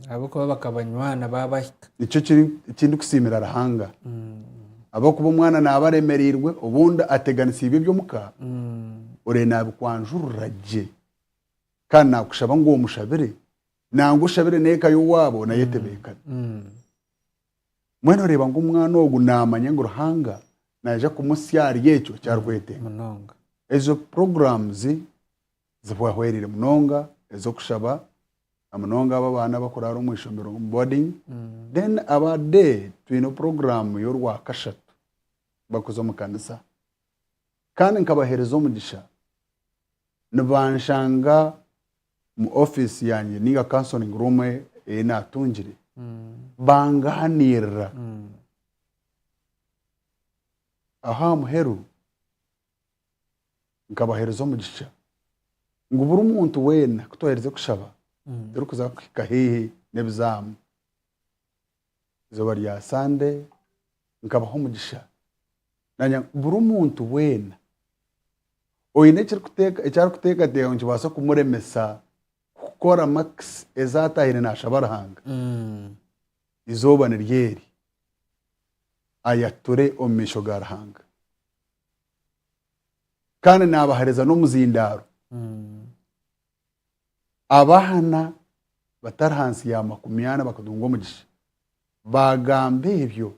Ahabw'okuba bakabanywana baabahika. Nikyo eki ndikusiimira Ruhanga. Ahabw'okuba omwana naaba aremereirwe, obundi ateganisiibwe eby'omuka, oreeba naabikwanjurira gye. Kandi naakushaba ngu omushabire, nangwa oshabire n'eka y'owaabo nayo etebeekane. Mbwenu oreeba ngu omwana ogu naamanya ngu Ruhanga naija kumutsya ahari ekyo eki arikwetenga. Ezo programs zibahwereire munonga ez'okushaba na munonga abo abaana abakuraara omu ishomero omu boarding. Then aba day twine program y'orwakashatu bakuza omu kanisa. Kandi nkabaheereza omugisha nibanshanga omu office yangye ninga counseling room ei naatungire bangaaniirira. Aho aha muheru nkabaheereza omugisha ngu buri muntu weena ku twaherize kushaba turikuza kuhika haihi n'ebizaamu eizooba rya Sande nkabaha omugisha nagira ngu buri muntu weena oine eki arikuteekateeka ngu nikibaasa kumuremesa kukora makisi ezi atahire naashaba Ruhanga, eizooba niryo eri ayature omu maisho ga Ruhanga. Kandi naabaheereza n'omuzindaaro. Abaana batari ahansi ya makumyana bakatunga omugisha baagamba ebyo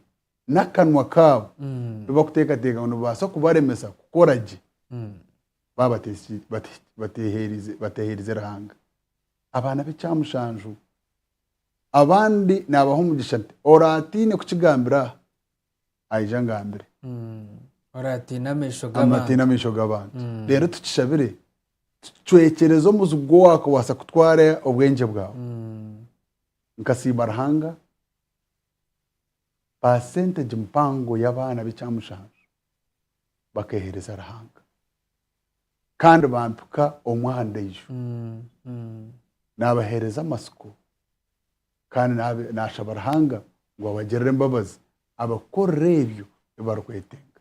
n'akanwa kaabo ebi barikuteekateeka ngu nibibaasa kubaremesa kukora gye baaba bateeheerize Ruhanga. Abaana b'ekyamushanju abandi naabaha omugisha nti oraatiine kukigambira aha aije angambire. Oraatiine amaisho g'abantu. Atiine amaisho g'abantu. Reero tukishabire tucwekyereze omuzigu owaakubaasa kutwara obwengye bwawe. Nkasiima Ruhanga, percentage mpango y'abaana b'ekyamushanju bakeeheereza Ruhanga. Kandi bampika omwe aha ndaijo. Naabaheereza amatsiko kandi naashaba Ruhanga ngu abagirire embabazi abakorere ebyo ebi barikwetenga.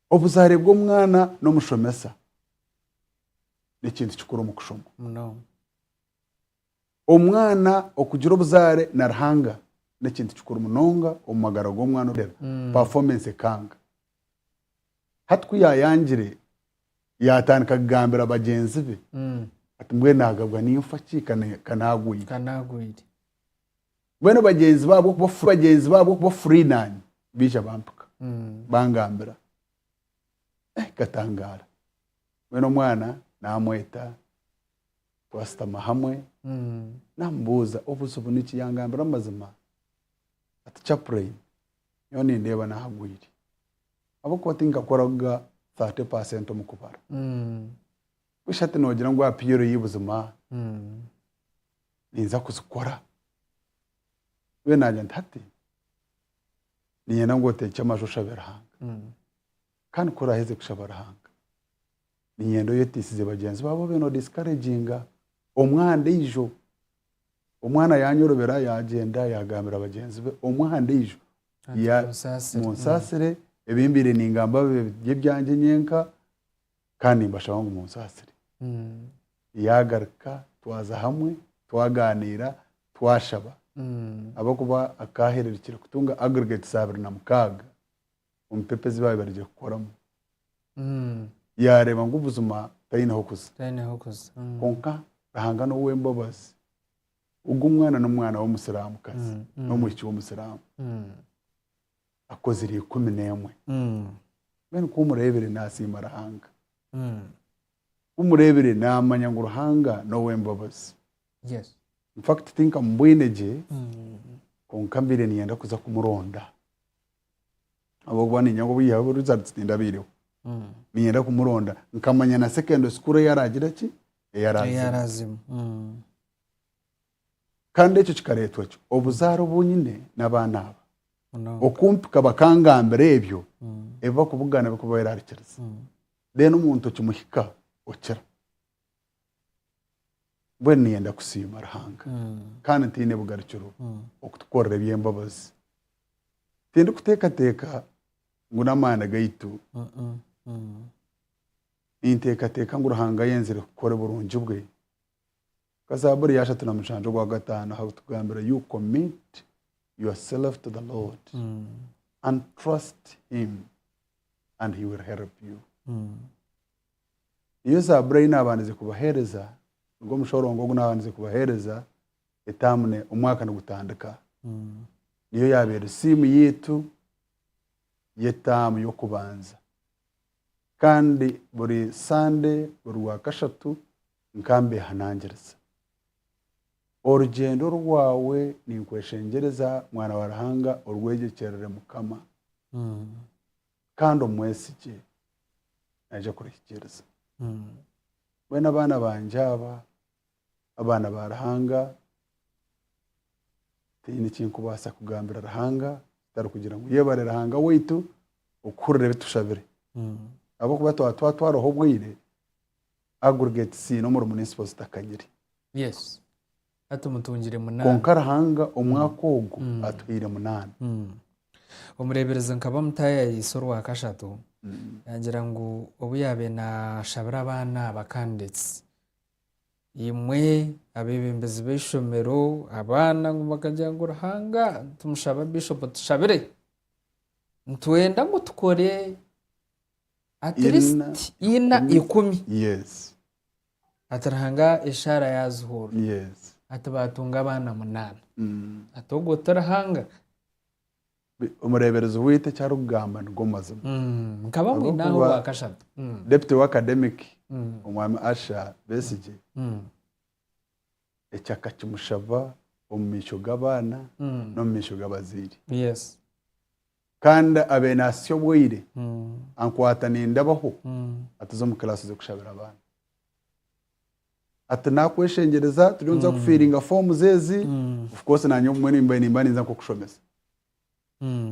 Obuzaare bw'omwana n'omushomesa n'ekintu kikuru omu kushoma. Omwana okugira obuzaare na Ruhanga n'ekintu kikuru munonga omu magara g'omwana performance ekanga. Hati ku yaayangire yaatandika kugambira bagyenzi be ati mbwenu naagabwa ninfa ki ka naagwire. Ka naagwire. Mbwenu bagyenzi be ahabw'okuba ahabw'okuba free naanye baija bampika bangambira. Eh nkatangaara. Mbwenu omwana naamweta twashutama hamwe naamubuuza obuzibu niki yangambira amazima ati Chaplain nyowe nindeeba naagwire. Ahabw'okuba tinkakoraga 30% omu kubara. Wish hati noogira ngu apiiro ei buzima ninza kuzikora. Mbwenu naagira nti hati niinyenda ngu oteekye amaju oshabe Ruhanga. Kandi ku oraaheze kushaba Ruhanga, niinyenda oyetiisize bagyenzi baawe obe noodisikareginga omwe aha ndiijo. Omwana yaanyorobera yaagyenda yaagambira bagyenzi be omwe aha ndiijo. Ati Ya- munsaasire. Munsaasire, ebi mbaire ningamba bibe biri ebyangye nyenka, kandi nimbashaba ngu munsaasire. Yaagaruka twaza hamwe twagaaniira twashaba ahabw'okuba akaahererukire kutunga aggregates 26 omu paper ezi baabaire barigye kukoramu. Yaareeba ngu buzima taine h'okuza. Taine h'okuza. Kwonka Ruhanga n'ow'embabazi. Ogu omwana n'omwana w'omusiraamukazi, n'omwishiki w'omusiraamu. Akozire 11. Mbwenu ku omureebire naasiima Ruhanga. Ku omureebire naamanya ngu Ruhanga n'ow'embabazi. Yes. In fact tinkamubwine gye, kwonka mbaire niinyenda kuza kumuronda. Ahabw'okuba niinyenda ngu obu results tindabaireho. Niinyenda kumuronda nkamanya na secondary school ei araagire ki? Ei araazemu. Ei araazemu. Kandi ekyo kikareetwa ki? Obuzaare obu nyine n'abaana aba. Okumpika bakangambira ebyo, ebi bakubugana bikubeerarikiriza. Then omuntu okimuhika okira. Mbwenu niinyenda kusiima Ruhanga kandi ntaine bugarukiro okutukorera eby'embabazi. Tindikuteekateeka ngu n'amaani gaitu. Ninteekateeka ngu Ruhanga ayenzire kukora oburungi bwe. Nka Zaaburi ya 37 ogwagataano harikutugambira you commit yourself to the Lord and trust him and he will help you. Niyo Zaaburi ei naabandize kubaheereza, nigwo mushororongo ogu naabandize kubaheereza etaamu omwaka nigutandika. Niyo yaabaire simu yaitu y'etaamu y'okubanza. Kandi buri Sande, buri Rwakashatu nkambehanangiriza. Orugyendo rwawe ninkweshengyereza mwana wa Ruhanga orwegyekyerere Mukama. Kandi omwesigye, naija kuruhikiiriza. Mbwenu abaana bangye aba, abaana ba Ruhanga, tihaine eki nkubaasa kugambira Ruhanga kitari kugira ngu yebare Ruhanga waitu okuhurira ebi tushabire. Ahabw'okuba twaba twatwaraho obwire, aggregates n'omuri municipal zitakanyire. Yes. Hati mutungire munaana. Kwonka Ruhanga omwaka ogu atuhaire munaana. Omureeberezi nkaba mutaayayiise orwakashatu, yangira ngu obu yaabaire naashabira abaana aba candidates, imwe abeebembezi b'eishomero, abaana ngu bakagira ngu Ruhanga nitumushaba Bishop tushabire, nitwenda ngu tukore at least ina ikumi. Yes. Ati Ruhanga eshaara yaazihurira. Yes. Ati baatunga abaana munaana. Ati ogwo ti Ruhanga? Omureeberezi waitu eki arikugamba nigo mazima. Nkaba mwine aho Orwakashatu. Deputy wa academic Omwami Asher Besigye eki akakimushaba omu maisho g'abaana n'omu maisho g'abazaire. Yes. Kandi abaire naasya obwaire ankwata nindabaho ati za omu class oze kushabira abaana. Ati nakweshengyereza turiyo nituza kufiiringa forms ezi, of course nanye obumwe nimba nimba ninza nk'okushomesa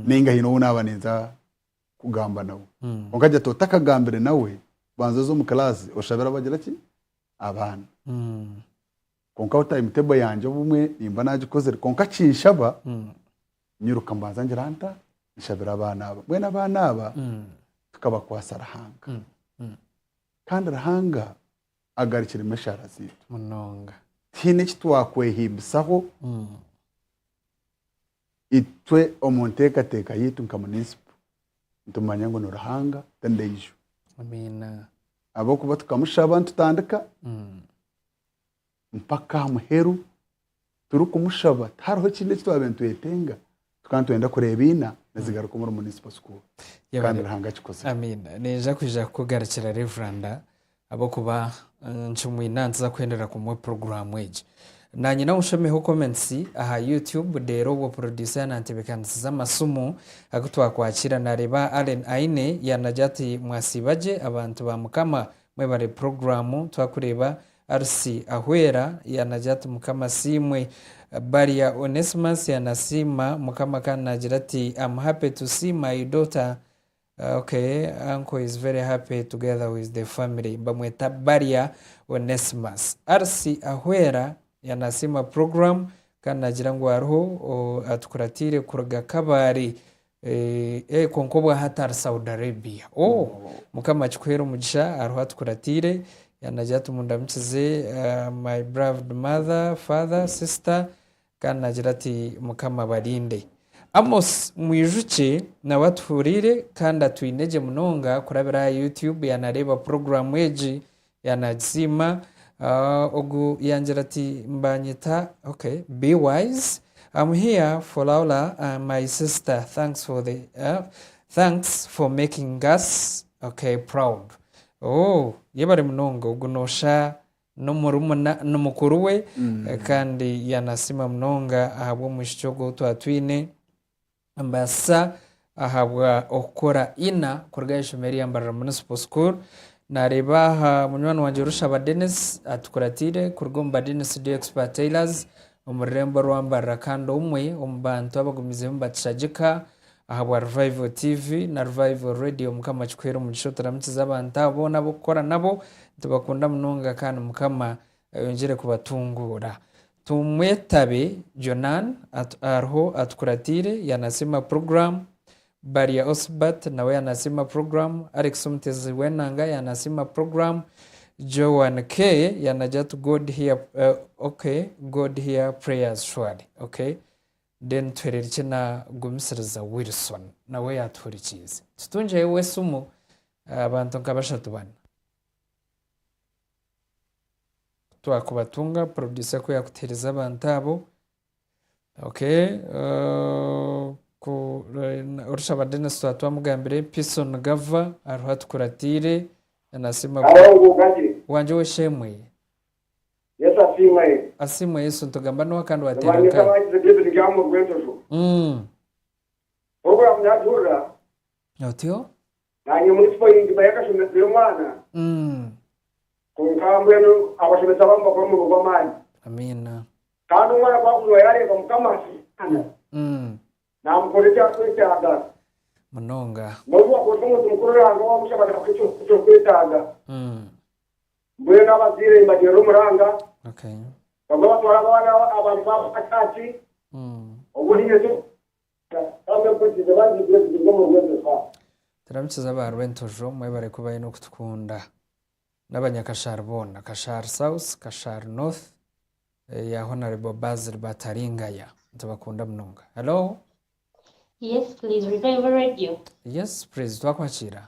ninga haine ou naaba ninza kugamba nawe. Kwonka agira ati otakagambire nawe banza oze omu class oshabire abagira ki? Abaana. Kwonka aho time table yangye obumwe nimba nagikozire kwonka kinshaba nyiruka mbanza ngira nta? Nshabira abaana aba. Mbwenu abaana aba tukabakwasa Ruhanga. Kandi Ruhanga agarukiremu eshaara zaitu. Munonga. Tihaine eki twakwehimbisaho itwe omu nteekateeka yaitu nka munisipo nitumanya ngu ni Ruhanga ti ndaijo. Amiina. Ahabw'okuba tukamushaba nitutandika mpaka aha muheru turikumushaba tihariho ekindi eki twabaire nitwetenga tukaba nitwenda kureeba ina nizigaruka omuri municipal school kandi Ruhanga akikozire. Amiina. Ninja kwija kukugarukira Reveranda ahabw'okuba ncumwine nituza kuhendera kumwe puroguraamu egi. Naanye nawe nshomeho comments aha YouTube reero obwo producer yanantebekanisiza amasimu agu twakwakira. Nareeba Allen Aine yanagira ati mwasiiba gye abantu ba Mukama. Mwebare puroguraamu twakureeba RC Ahwera yanagira ati Mukama asiimwe. Barya Onesmus yanasiima Mukama kandi nagira ati am happy to see my daughter ok uncle is very happy together with the family bamweta Barya Onesmus. RC Ahwera yanasiima puroguraamu kandi nagira ngu hariho atukuratiire kuruga Kabale Eh, kwonka obwa hati ari Saudi Arabia. Oh, Mukama akikuheere omugisha hariho atukuratiire. Yanagira ati mundamukize uh, my beloved mother, father, sister kandi nagira ati Mukama abarinde. Amos Mwijukye nawe atuhuriire kandi atwine gye munonga kurabira aha YouTube yanareeba puroguramu egi Yanagisiima ogu yangira ati mbanyeta okay be wise am here for Laura my sister thanks for the thanks for making us okay proud ooh yebare munonga ogu nosha nomurumuna nomukuru we kandi yanasiima munonga ahabwomwishiki ogu owutwatwine Mbaasa ahabwa okukora ina kuruga aha ishomero erya Mbarara Municipal School. Nareeba aha munywani wangye Rushaba Denis atukuratiire kuruga omu ba Denis D Expert Tailors omu rurembo rwa Mbarara kandi omwe omu bantu abagumizemu nibatushagika ahabwa Revival TV na Revival Radio. Mukama akikuheere omugisha oturamukize abantu abo boona ab'okukora nabo. Nitubakunda munonga kandi Mukama ayongyere kubatunguura. Tumwetabe Jonan ariho atukuratiire yanasiima puroguraamu, Barya Osbert nawe yanasiima puroguraamu, Alex Omutezi w'enanga yanasiima puroguraamu, Joan K yanagira ati God hear, ok God hear prayers surely ok then tuhererukye na Gumisiriza Wilson nawe yatuhurikiize. Tutungyeyo ow'esimu abantu nka bashatu bana. Twakubatunga producer ku yakutuhereza abantu abo okay ku orushaba Denis twaba twamugambire Pison Gava ariho atukuratiire nasiima wangye ow'eshemwe. Yesu asiimwe. Asiimwe Yesu nitugamba noha kandi wateera Nibanyeta nkahi? bangize David Ndyama Rwentojo. Program nagihurira. Otyo? Naanye munisipo yingima yakashomesa omwana kwonka mbwenu abashomesa abamwe bakora omurimo gw'amaani. Amiina. Kandi omwana ku akuzibwa yareeba Mukama naamukora eki arikwetaaga. Munonga. N'obu wakuba ori omuntu mukuru Ruhanga waamushaba naakuha eki orikwetaaga. Mbwenu abazaire nibagyerera omuranga. Bamwe batwara abaana abandi baaba aha church. Obundi nyowe Turamukiza aba Rwentojo mwebare kubayo nokutukunda nabanyakashari boona Kashari South, Kashari North ya Honourable Basil Bataringaya nitubakunda munonga. Hello. Yes please Revival Radio. Yes please twakwakira.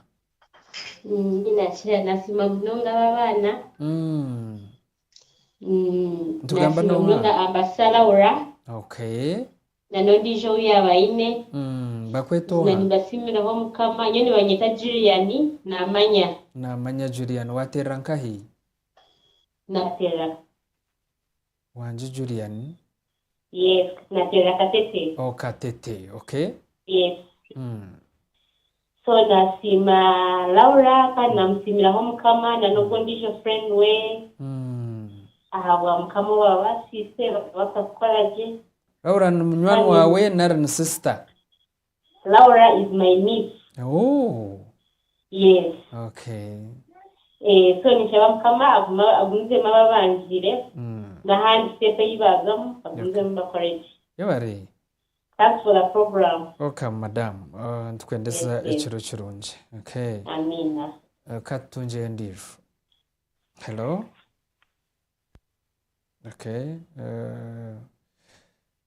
Ninakira nasiima munonga aba abaana. Nitugamba Nasiima noha? munonga Ambassador Laura. Okay. Na n'ondiijo ou yaaba aine. Bakweta Buzima oha? nimbasiimiraho Mukama. Nyowe nibanyeta Julian, naamanya. Naamanya Julian. Waateerera nkahi? Naateerera. Wangi Julian. Yes, naateerera Katete. Oh, Katete, okay. Yes. So naasiima Laura kandi naamusiimiraho Mukama na n'ogwo ondiijo friend we ahabwa Mukama owaabaasiise bakabaasa kukora gye. Laura ni munywani waawe nari ni sister? Laura is my niece. Oh. Yes. Okay. Eh, so ninshaba Mukama agume agumizemu ababangiire n'ahandi step ei baazamu bagumizemu bakore gye. Yebare. Thanks for the program. Welcome madam. Nitukwendeza Yes, yes. ekiro kirungi. Okay. Amiina. Ka tutungyeyo endiijo. Hello. Okay.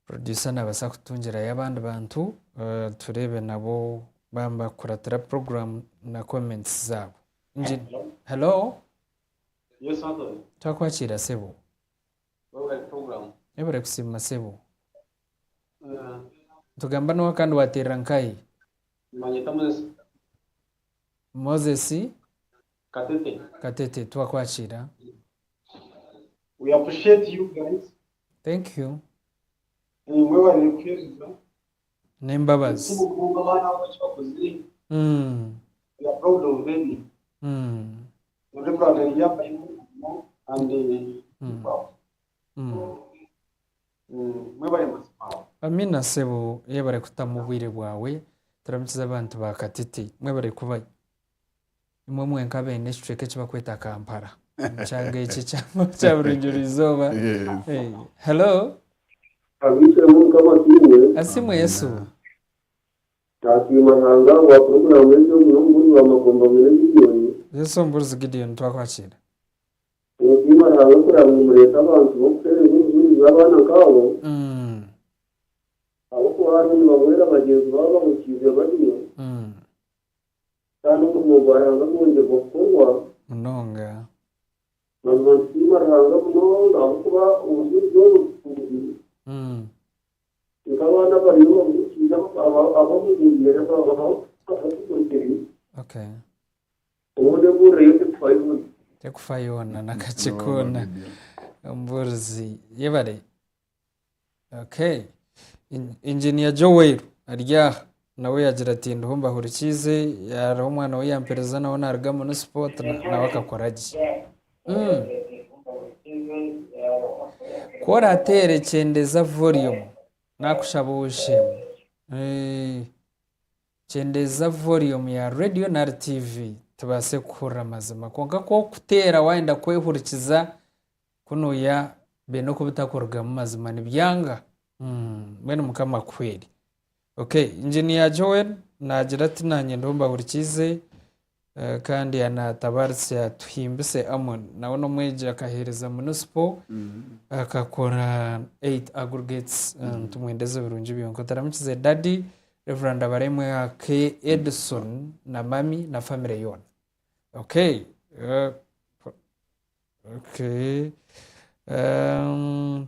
Producer nabaasa kututungirayo abandi bantu tureebe nabo baaba nibakuratira program na comments zaabo. Hello. Yes, Anthony. Twakwakiira sebo. Webale program. Webale kusiima sebo. Nitugamba noha kandi wateerera nkahi? Manyeta Moses. Moses. Katete. Katete twakwakiira. We appreciate you guys. Thank you. Mwebale kuheereza. N'embabazi. Abaana abo eki bakozire. We are proud of them. Reverend Eliya Bible and hip-hop. Mwebare mazima. Amina sebo yebare kutamu obwire bwawe turamukize abantu ba Katiti mwebare kubayo imwe mwenka abene ekicweka ekibakweta Kampala omukyanga eki ekya burungyerwa izooba Hello. Abishemu Mukama asiimwe. Asiimwe Yesu. Nasiima Ruhanga ahabwa puroguraamu egi ogu n'omubuurizi wa Magomba Mwine Gideon. Yesu omubuurizi Gideon twakwakira. Ninsiima Ruhanga kureba ngu mureeta abantu b'okuheereza obujuurizi abaana nk'abo ahabw'okuba hariho nibahwera bagyenzi baabo abahukiize bariyo kandi omurimo gwa Ruhanga gwongyerwa kukorwa. Munonga. Mazima nitusiima Ruhanga munonga ahabw'okuba obujuurizi obu Nk'abaana abariyo bahukiize abamuhungiire abamukurikire. Okay. Obundi embuurire yo tekufa yoona. Tekufa yoona nakakye koona. Omubuurizi yebare. Okay. Engineer Joel ari aha nawe yagira ati ndiho mbahurikiize hariho omwana we yampereza nawe naruga municipal nawe akakora gye. Mm. Ku orateere kyendeza volume nakushaba ow'eishe-emwe. Eh, kyendeza volume ya radio nari TV tubaase kuhurira amazima. Kwonka ku okuteera wayenda kwehurikiza kunuya beine oku bitakurugamu mazima nibyanga. Mm, mbwenu Mukama akuhwere. Okay, Engineer Joel naagira ati naanye ndiho mbahurikiize eh, kandi yanatabaritse atuhimbise Amon nawe n'omwegi akaheereza municipal akakora 8 aggregates mm. tumwendeze ebirungi byonka otaramukize daddy Reverend Abaremwe K Edison na mami na family yoona okay uh, okay um,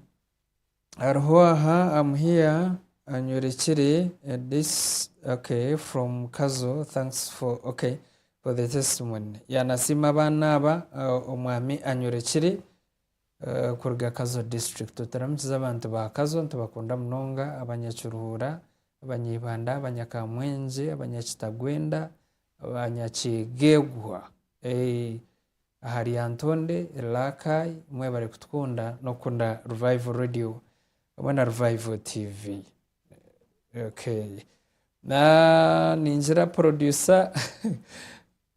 Hariho aha am here anyorekire this okay from Kazo thanks for okay for the testimony yanasiima abaana aba omwami anyorekire kuruga Kazo district tutaramukize abantu ba Kazo nitubakunda munonga abanyakiruhura abanyaibanda abanyakamwengye abanyakitagwenda abanyakyegegwa Aha Lyantonde, Rakai, mwebare kutukunda n'okukunda Revival Radio hamwe na Revival TV. Okay. Na ningira producer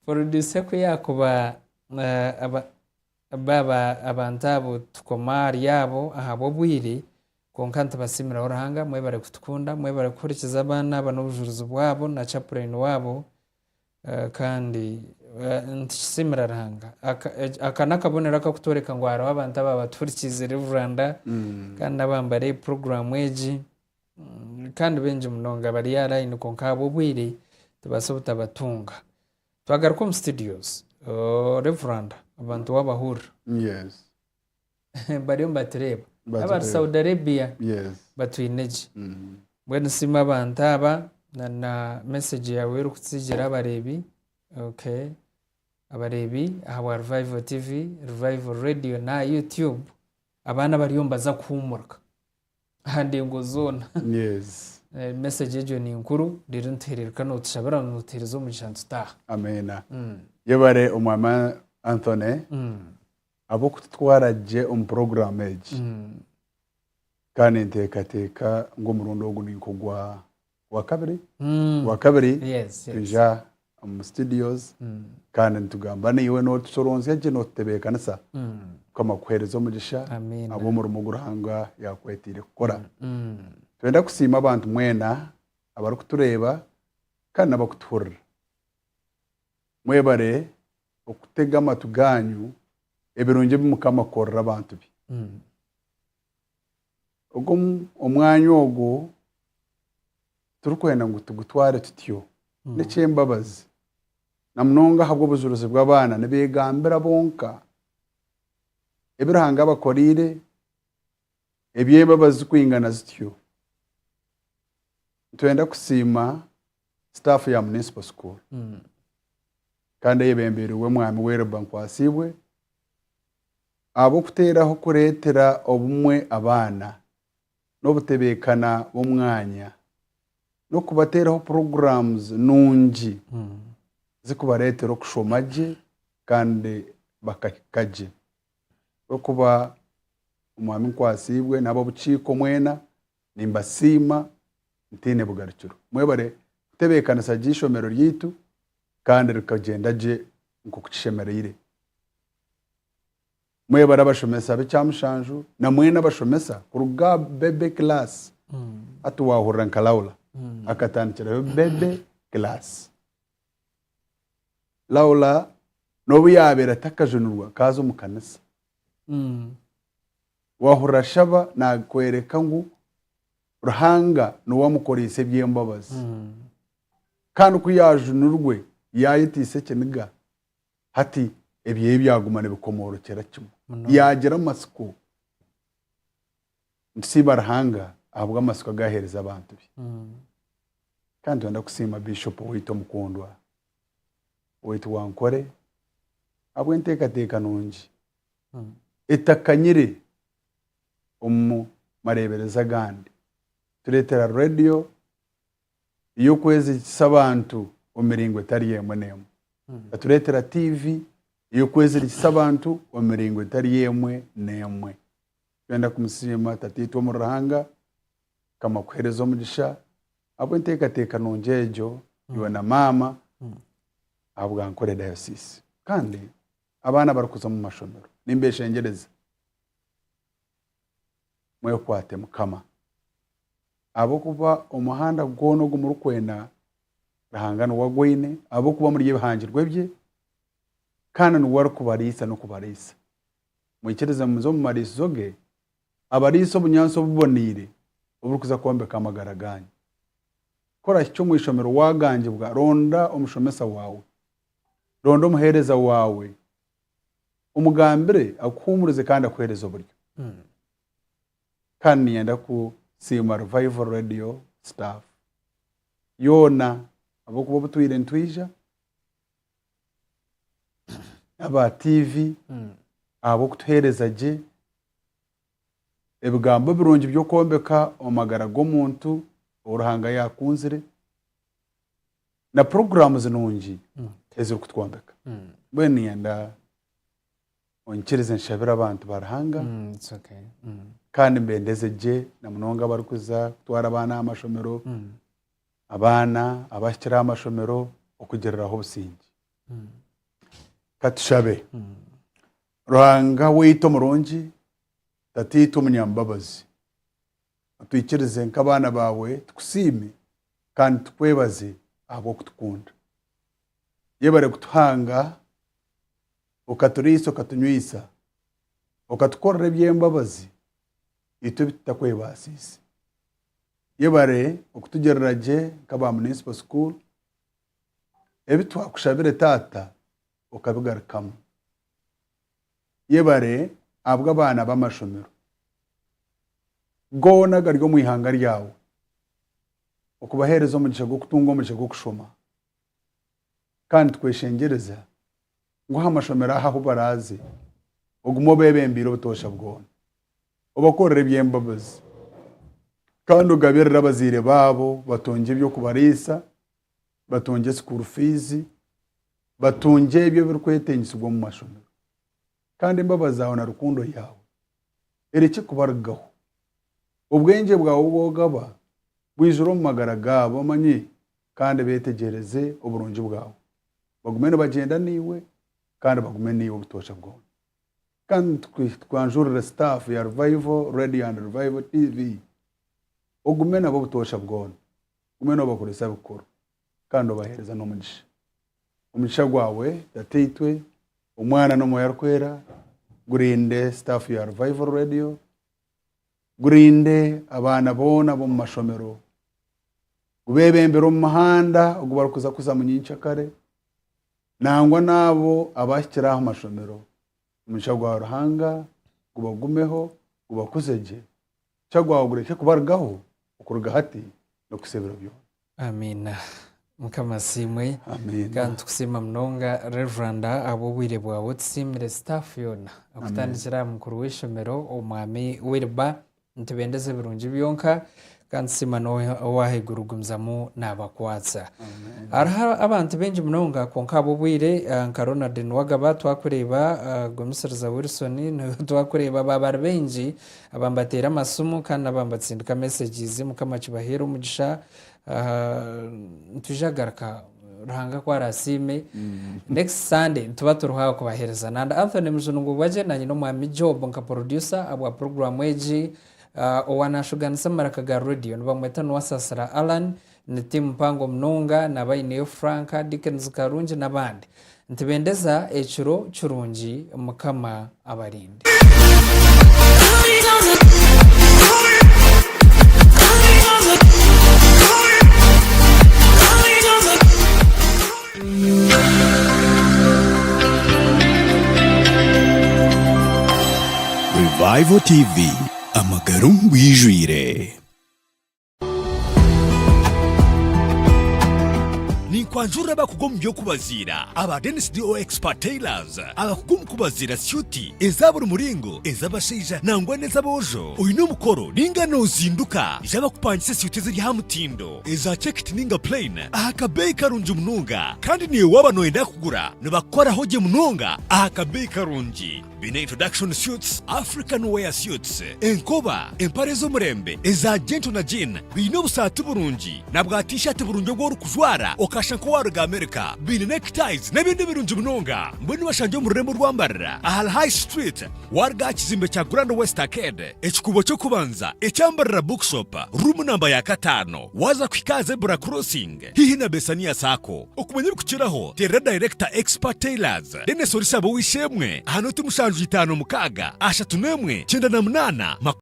producer ku yakuba eh, aba baba abantu abo tukoma ahari abo ahabw'obwire kwonka nitubasimiraho Ruhanga mwebare kutukunda mwebare kuhurikiza abaana aba n'obujurizi bwabo na chaplain wabo Kandi nitukisiimira Ruhanga. Aka n'akabonero akakutworeka ngu hariho abantu aba batuhurikiize Reveranda kandi n'abambara eyi puroguraamu egi kandi baingi munonga bari aha layini kwonka ahabw'obwire tubaasa obutabatunga. Twagaruka omu studios, Reveranda abantu waabahurira? Yes. Bariyo nibatureeba. Abari Saudi Arabia batwine gye. Mbwenu siima abantu aba na na message yaawe erikutsigira abareebi. Okay. Abareebi ahabwa Revival TV, Revival Radio na YouTube, abaana bariyo nibaza kuhuumurika aha ndengo zoona. Yes. Message egyo ni nkuru, reero nituhereruka nootushabira nootuheereza omugisha nitutaaha. Amiina. Yebare omwami Anthony. Ab'okututwara gye omu puroguraamu egi. Kandi ninteekateeka ngu omurundi ogu ni nk'ogwa gwakabiri gwakabiri twija omu studios kandi nitugamba naiwe nootucoronzya gye nootutebeekanisa. Mukama akuheereze omugisha ahabw'omurimo ogu Ruhanga yaakwetiire kukora. Nitwenda kusiima abantu mwena abarikutureeba kandi n'abarikutuhurira. Mwebare okutega amatu gaanyu ebirungi ebi Mukama akorera abantu be. Ogwo omwanya ogwo turikwenda ngu tugutware tutyo n'eky'embabazi na munonga ahabw'obujurizi bw'abaana nibeegambira bonka ebi Ruhanga abakoreire eby'embabazi zikwingana zityo. Nitwenda kusiima staff ya Municipal School kandi eyebembeirwe Mwami Wilber Nkwasibwe ahabw'okuteeraho kureetera obumwe abaana n'obutebeekana bw'omwanya n'okubateeraho programs nungi zikubareetera okushoma gye kandi. bakahika gye. Ahabw'okuba Omwami Nkwasiibwe n'ab'obukiiko mwena nimbasiima ntaine bugarukiro. Mwebare kutebeekanisa gye eishomero ryaitu kandi rikagyenda gye nk'oku kishemereire. Mwebare abashomesa b'ekyamushanju na mwena abashomesa kuruga aha baby class. Hati waahurira nka Laura akatandikirayo baby class. Laura n'obu yaabaire atakajunirwe akaaza omu kanisa. Waahurira ashaba naakworeka ngu Ruhanga niwe amukoreise eby'embabazi. Kandi ku yaajunirwe yaayetiisa ekiniga, hati ebyeye byaguma nibikomoorokyera kimwe. Yaagira amatsiko. Nitusiima Ruhanga ahabw'amatsiko agu aheereza abantu be. Kandi nitwenda kusiima Biishopu waitu omukundwa, owaitu wa Nkore, ahabw'enteekateeka nungi etakanyire omu mareeberezi agandi. Tureetera radiyo ey'okwezirikisa abantu omu miringo etari emwe n'emwe. Atureetera tiivi ey'okwezirikisa abantu omu miringo etari emwe n'emwe. Twenda kumusiima Tataitwe omuri Ruhanga, Mukama akuheereze omugisha ahabw'enteekateeka nungi egyo iwe na maama ahabwa Ankole Diocese. Kandi abaana abarikuza omu mashomero nimbeshengyereza mwekwate Mukama ahabw'okuba omuhanda gwona ogu murikwenda Ruhanga niwe agwine ahabw'okuba muri ebihangirwe bye kandi niwe arikubariisa n'okubariisa. Mwikirize muze omu mariisizo ge abariise obunyaatsi obuboneire oburikuza kwombeka amagara gaanyu. Ku orahikye omu ishomero waagangibwa, ronda omushomesa waawe, ronda omuheereza waawe, omugambire akuhuumurize kandi akuheereze oburyo. Kandi niinyenda kusiima Revival Radio staff yoona ahabw'okuba obutwire nitwija, aba TV ahabw'okutuheereza gye ebigambo birungi by'okwombeka omu magara g'omuntu ou Ruhanga yaakunzire na puroguraamu nungi ezirikutwombeka. Mbwenu niinyenda onyikirize nshabire abantu ba Ruhanga kandi mbendeze gye na munonga abarikuza kutwara abaana aha mashomero, abaana abahikire aha mashomero okugiriraho obusingye. Katushabe. Ruhanga waitu omurungi, Tataitwe omunyambabazi, otwikirize nk'abaana baawe tukusiime kandi tukwebaze ahabw'okutukunda. Yebare kutuhanga, okaturiisa okatunyweisa, okatukorera eby'embabazi itwe ebi tutakwebaasiise. Yebare okutugirira gye nk'aba Municipal School, ebi twakushabire Taata okabigarukamu. Yebare ahabw'abaana b'amashomero goona agari omu ihanga ryawe okubaheereza omugisha gw'okutunga omugisha gw'okushoma. Kandi nitukweshengyereza ngu aha mashomero aha ahu baraaze ogume obeebembeire obutoosha bwona. Obakorere eby'embabazi kandi ogabirire abazaire baabo batungye eby'okubariisa, batungye school fees, batungye ebyo ebirikwetengyesibwa omu mashomero. Kandi embabazi zaawe na rukundo yaawe erekye kubarugaho. Obwengye bwawe obu ogaba bwijure omu magara gaabo bamanye kandi beetegyereze oburungi bwawe. Bagume nibagyenda naiwe kandi bagume naiwe obutoosha bwona. Kandi twanjurire staff ya Revival Radio and Revival TV, ogume nabo obutoosha bwona. Ogume noobakoresa bikuru kandi obaheereza n'omugisha. Omugisha gwawe Tataitwe, Omwana n'Omwoyo Arikwera gurinde staff ya Revival Radio, gurinde abaana boona ab'omu mashomero, gubeebembere omu muhanda ogu barikuza kuzamu nyenkyakare, nangwa n'abo abahikire aha mashomero. Omugisha gwa Ruhanga gubagumeho, gubakuze gye, omugisha gwawe gurekye kubarugaho okuruga hati n'okuhitsya ebiro byona. Amiina. Mukama asiimwe. Kandi tukusiima munonga Reverand ahabw'obwire bwawe otusiimire staff yoona okutandikira aha mukuru w'eishomero omwami Wilber nitubendeza ebirungi byonka Kandi tusiima n'Ow'ahaiguru gumizamu naabakwatsa. Hariho abantu baingi munonga kwonka ahabw'obwire nka Ronald Niwagaba twakureeba, Gumisiriza Wilson twakureeba baaba bari baingi aba nibateera amasimu kandi n'aba nibatsindika messages Mukama akibaheere omugisha. Nitwija kugaruka Ruhanga ku araasiime next Sunday nituba turiho aho kubaheereza. Nanda Anthony Mujuni Ngubwagye naanye n'Omwami Job nka producer ahabwa puroguraamu egi. Owa naashuganisa amaraka ga rediyo nibamweta Nuwasasira Allan, ni tiimu mpango munonga naaba aineyo Frank, Dickens Karungi n'abandi. Nitubendeza ekiro kirungi Mukama abarinde. Revival TV, amagara omu bwijwire. Ninkwanjurira abakugu omu by'okubaziira aba Dennis DO Expert Tailors abakugu omu kubaziira syuti eza buri muringo ez'abashaija nangwa n'ez'aboojo. Oine omukoro ninga noozinduka, ija bakupangise syuti eziri aha mutindo. Eza checked ninga plain aha kabeeyi karungi munonga kandi naiwe waaba nooyenda kugura nibakukoraho gye munonga aha kabeeyi karungi. Baine introduction suits, African wear suits, enkoba, empare ez'omurembe, eza gentle na jean, baine obusaati burungi na bwa t-shirt burungi obu orikujwara okashusha nk'owaaruga America. Baine neck ties n'ebindi birungi munonga. Mbwenu bashangye omu rurembo rwa Mbarara ahari High Street waaruga aha kizimbe kya Grand West Arcade. Ekikuubo ky'okubanza ekya Mbarara Bookshop, ruumu namba ya kataano, waaza kuhika aha Zebra Crossing, haihi na Besania Sacco. Okumanya ebirikukiraho, teerera Dayirekita Expert Tailors, Denis Orisaba Ow'eishe-emwe aha nooti 756, 31, 98.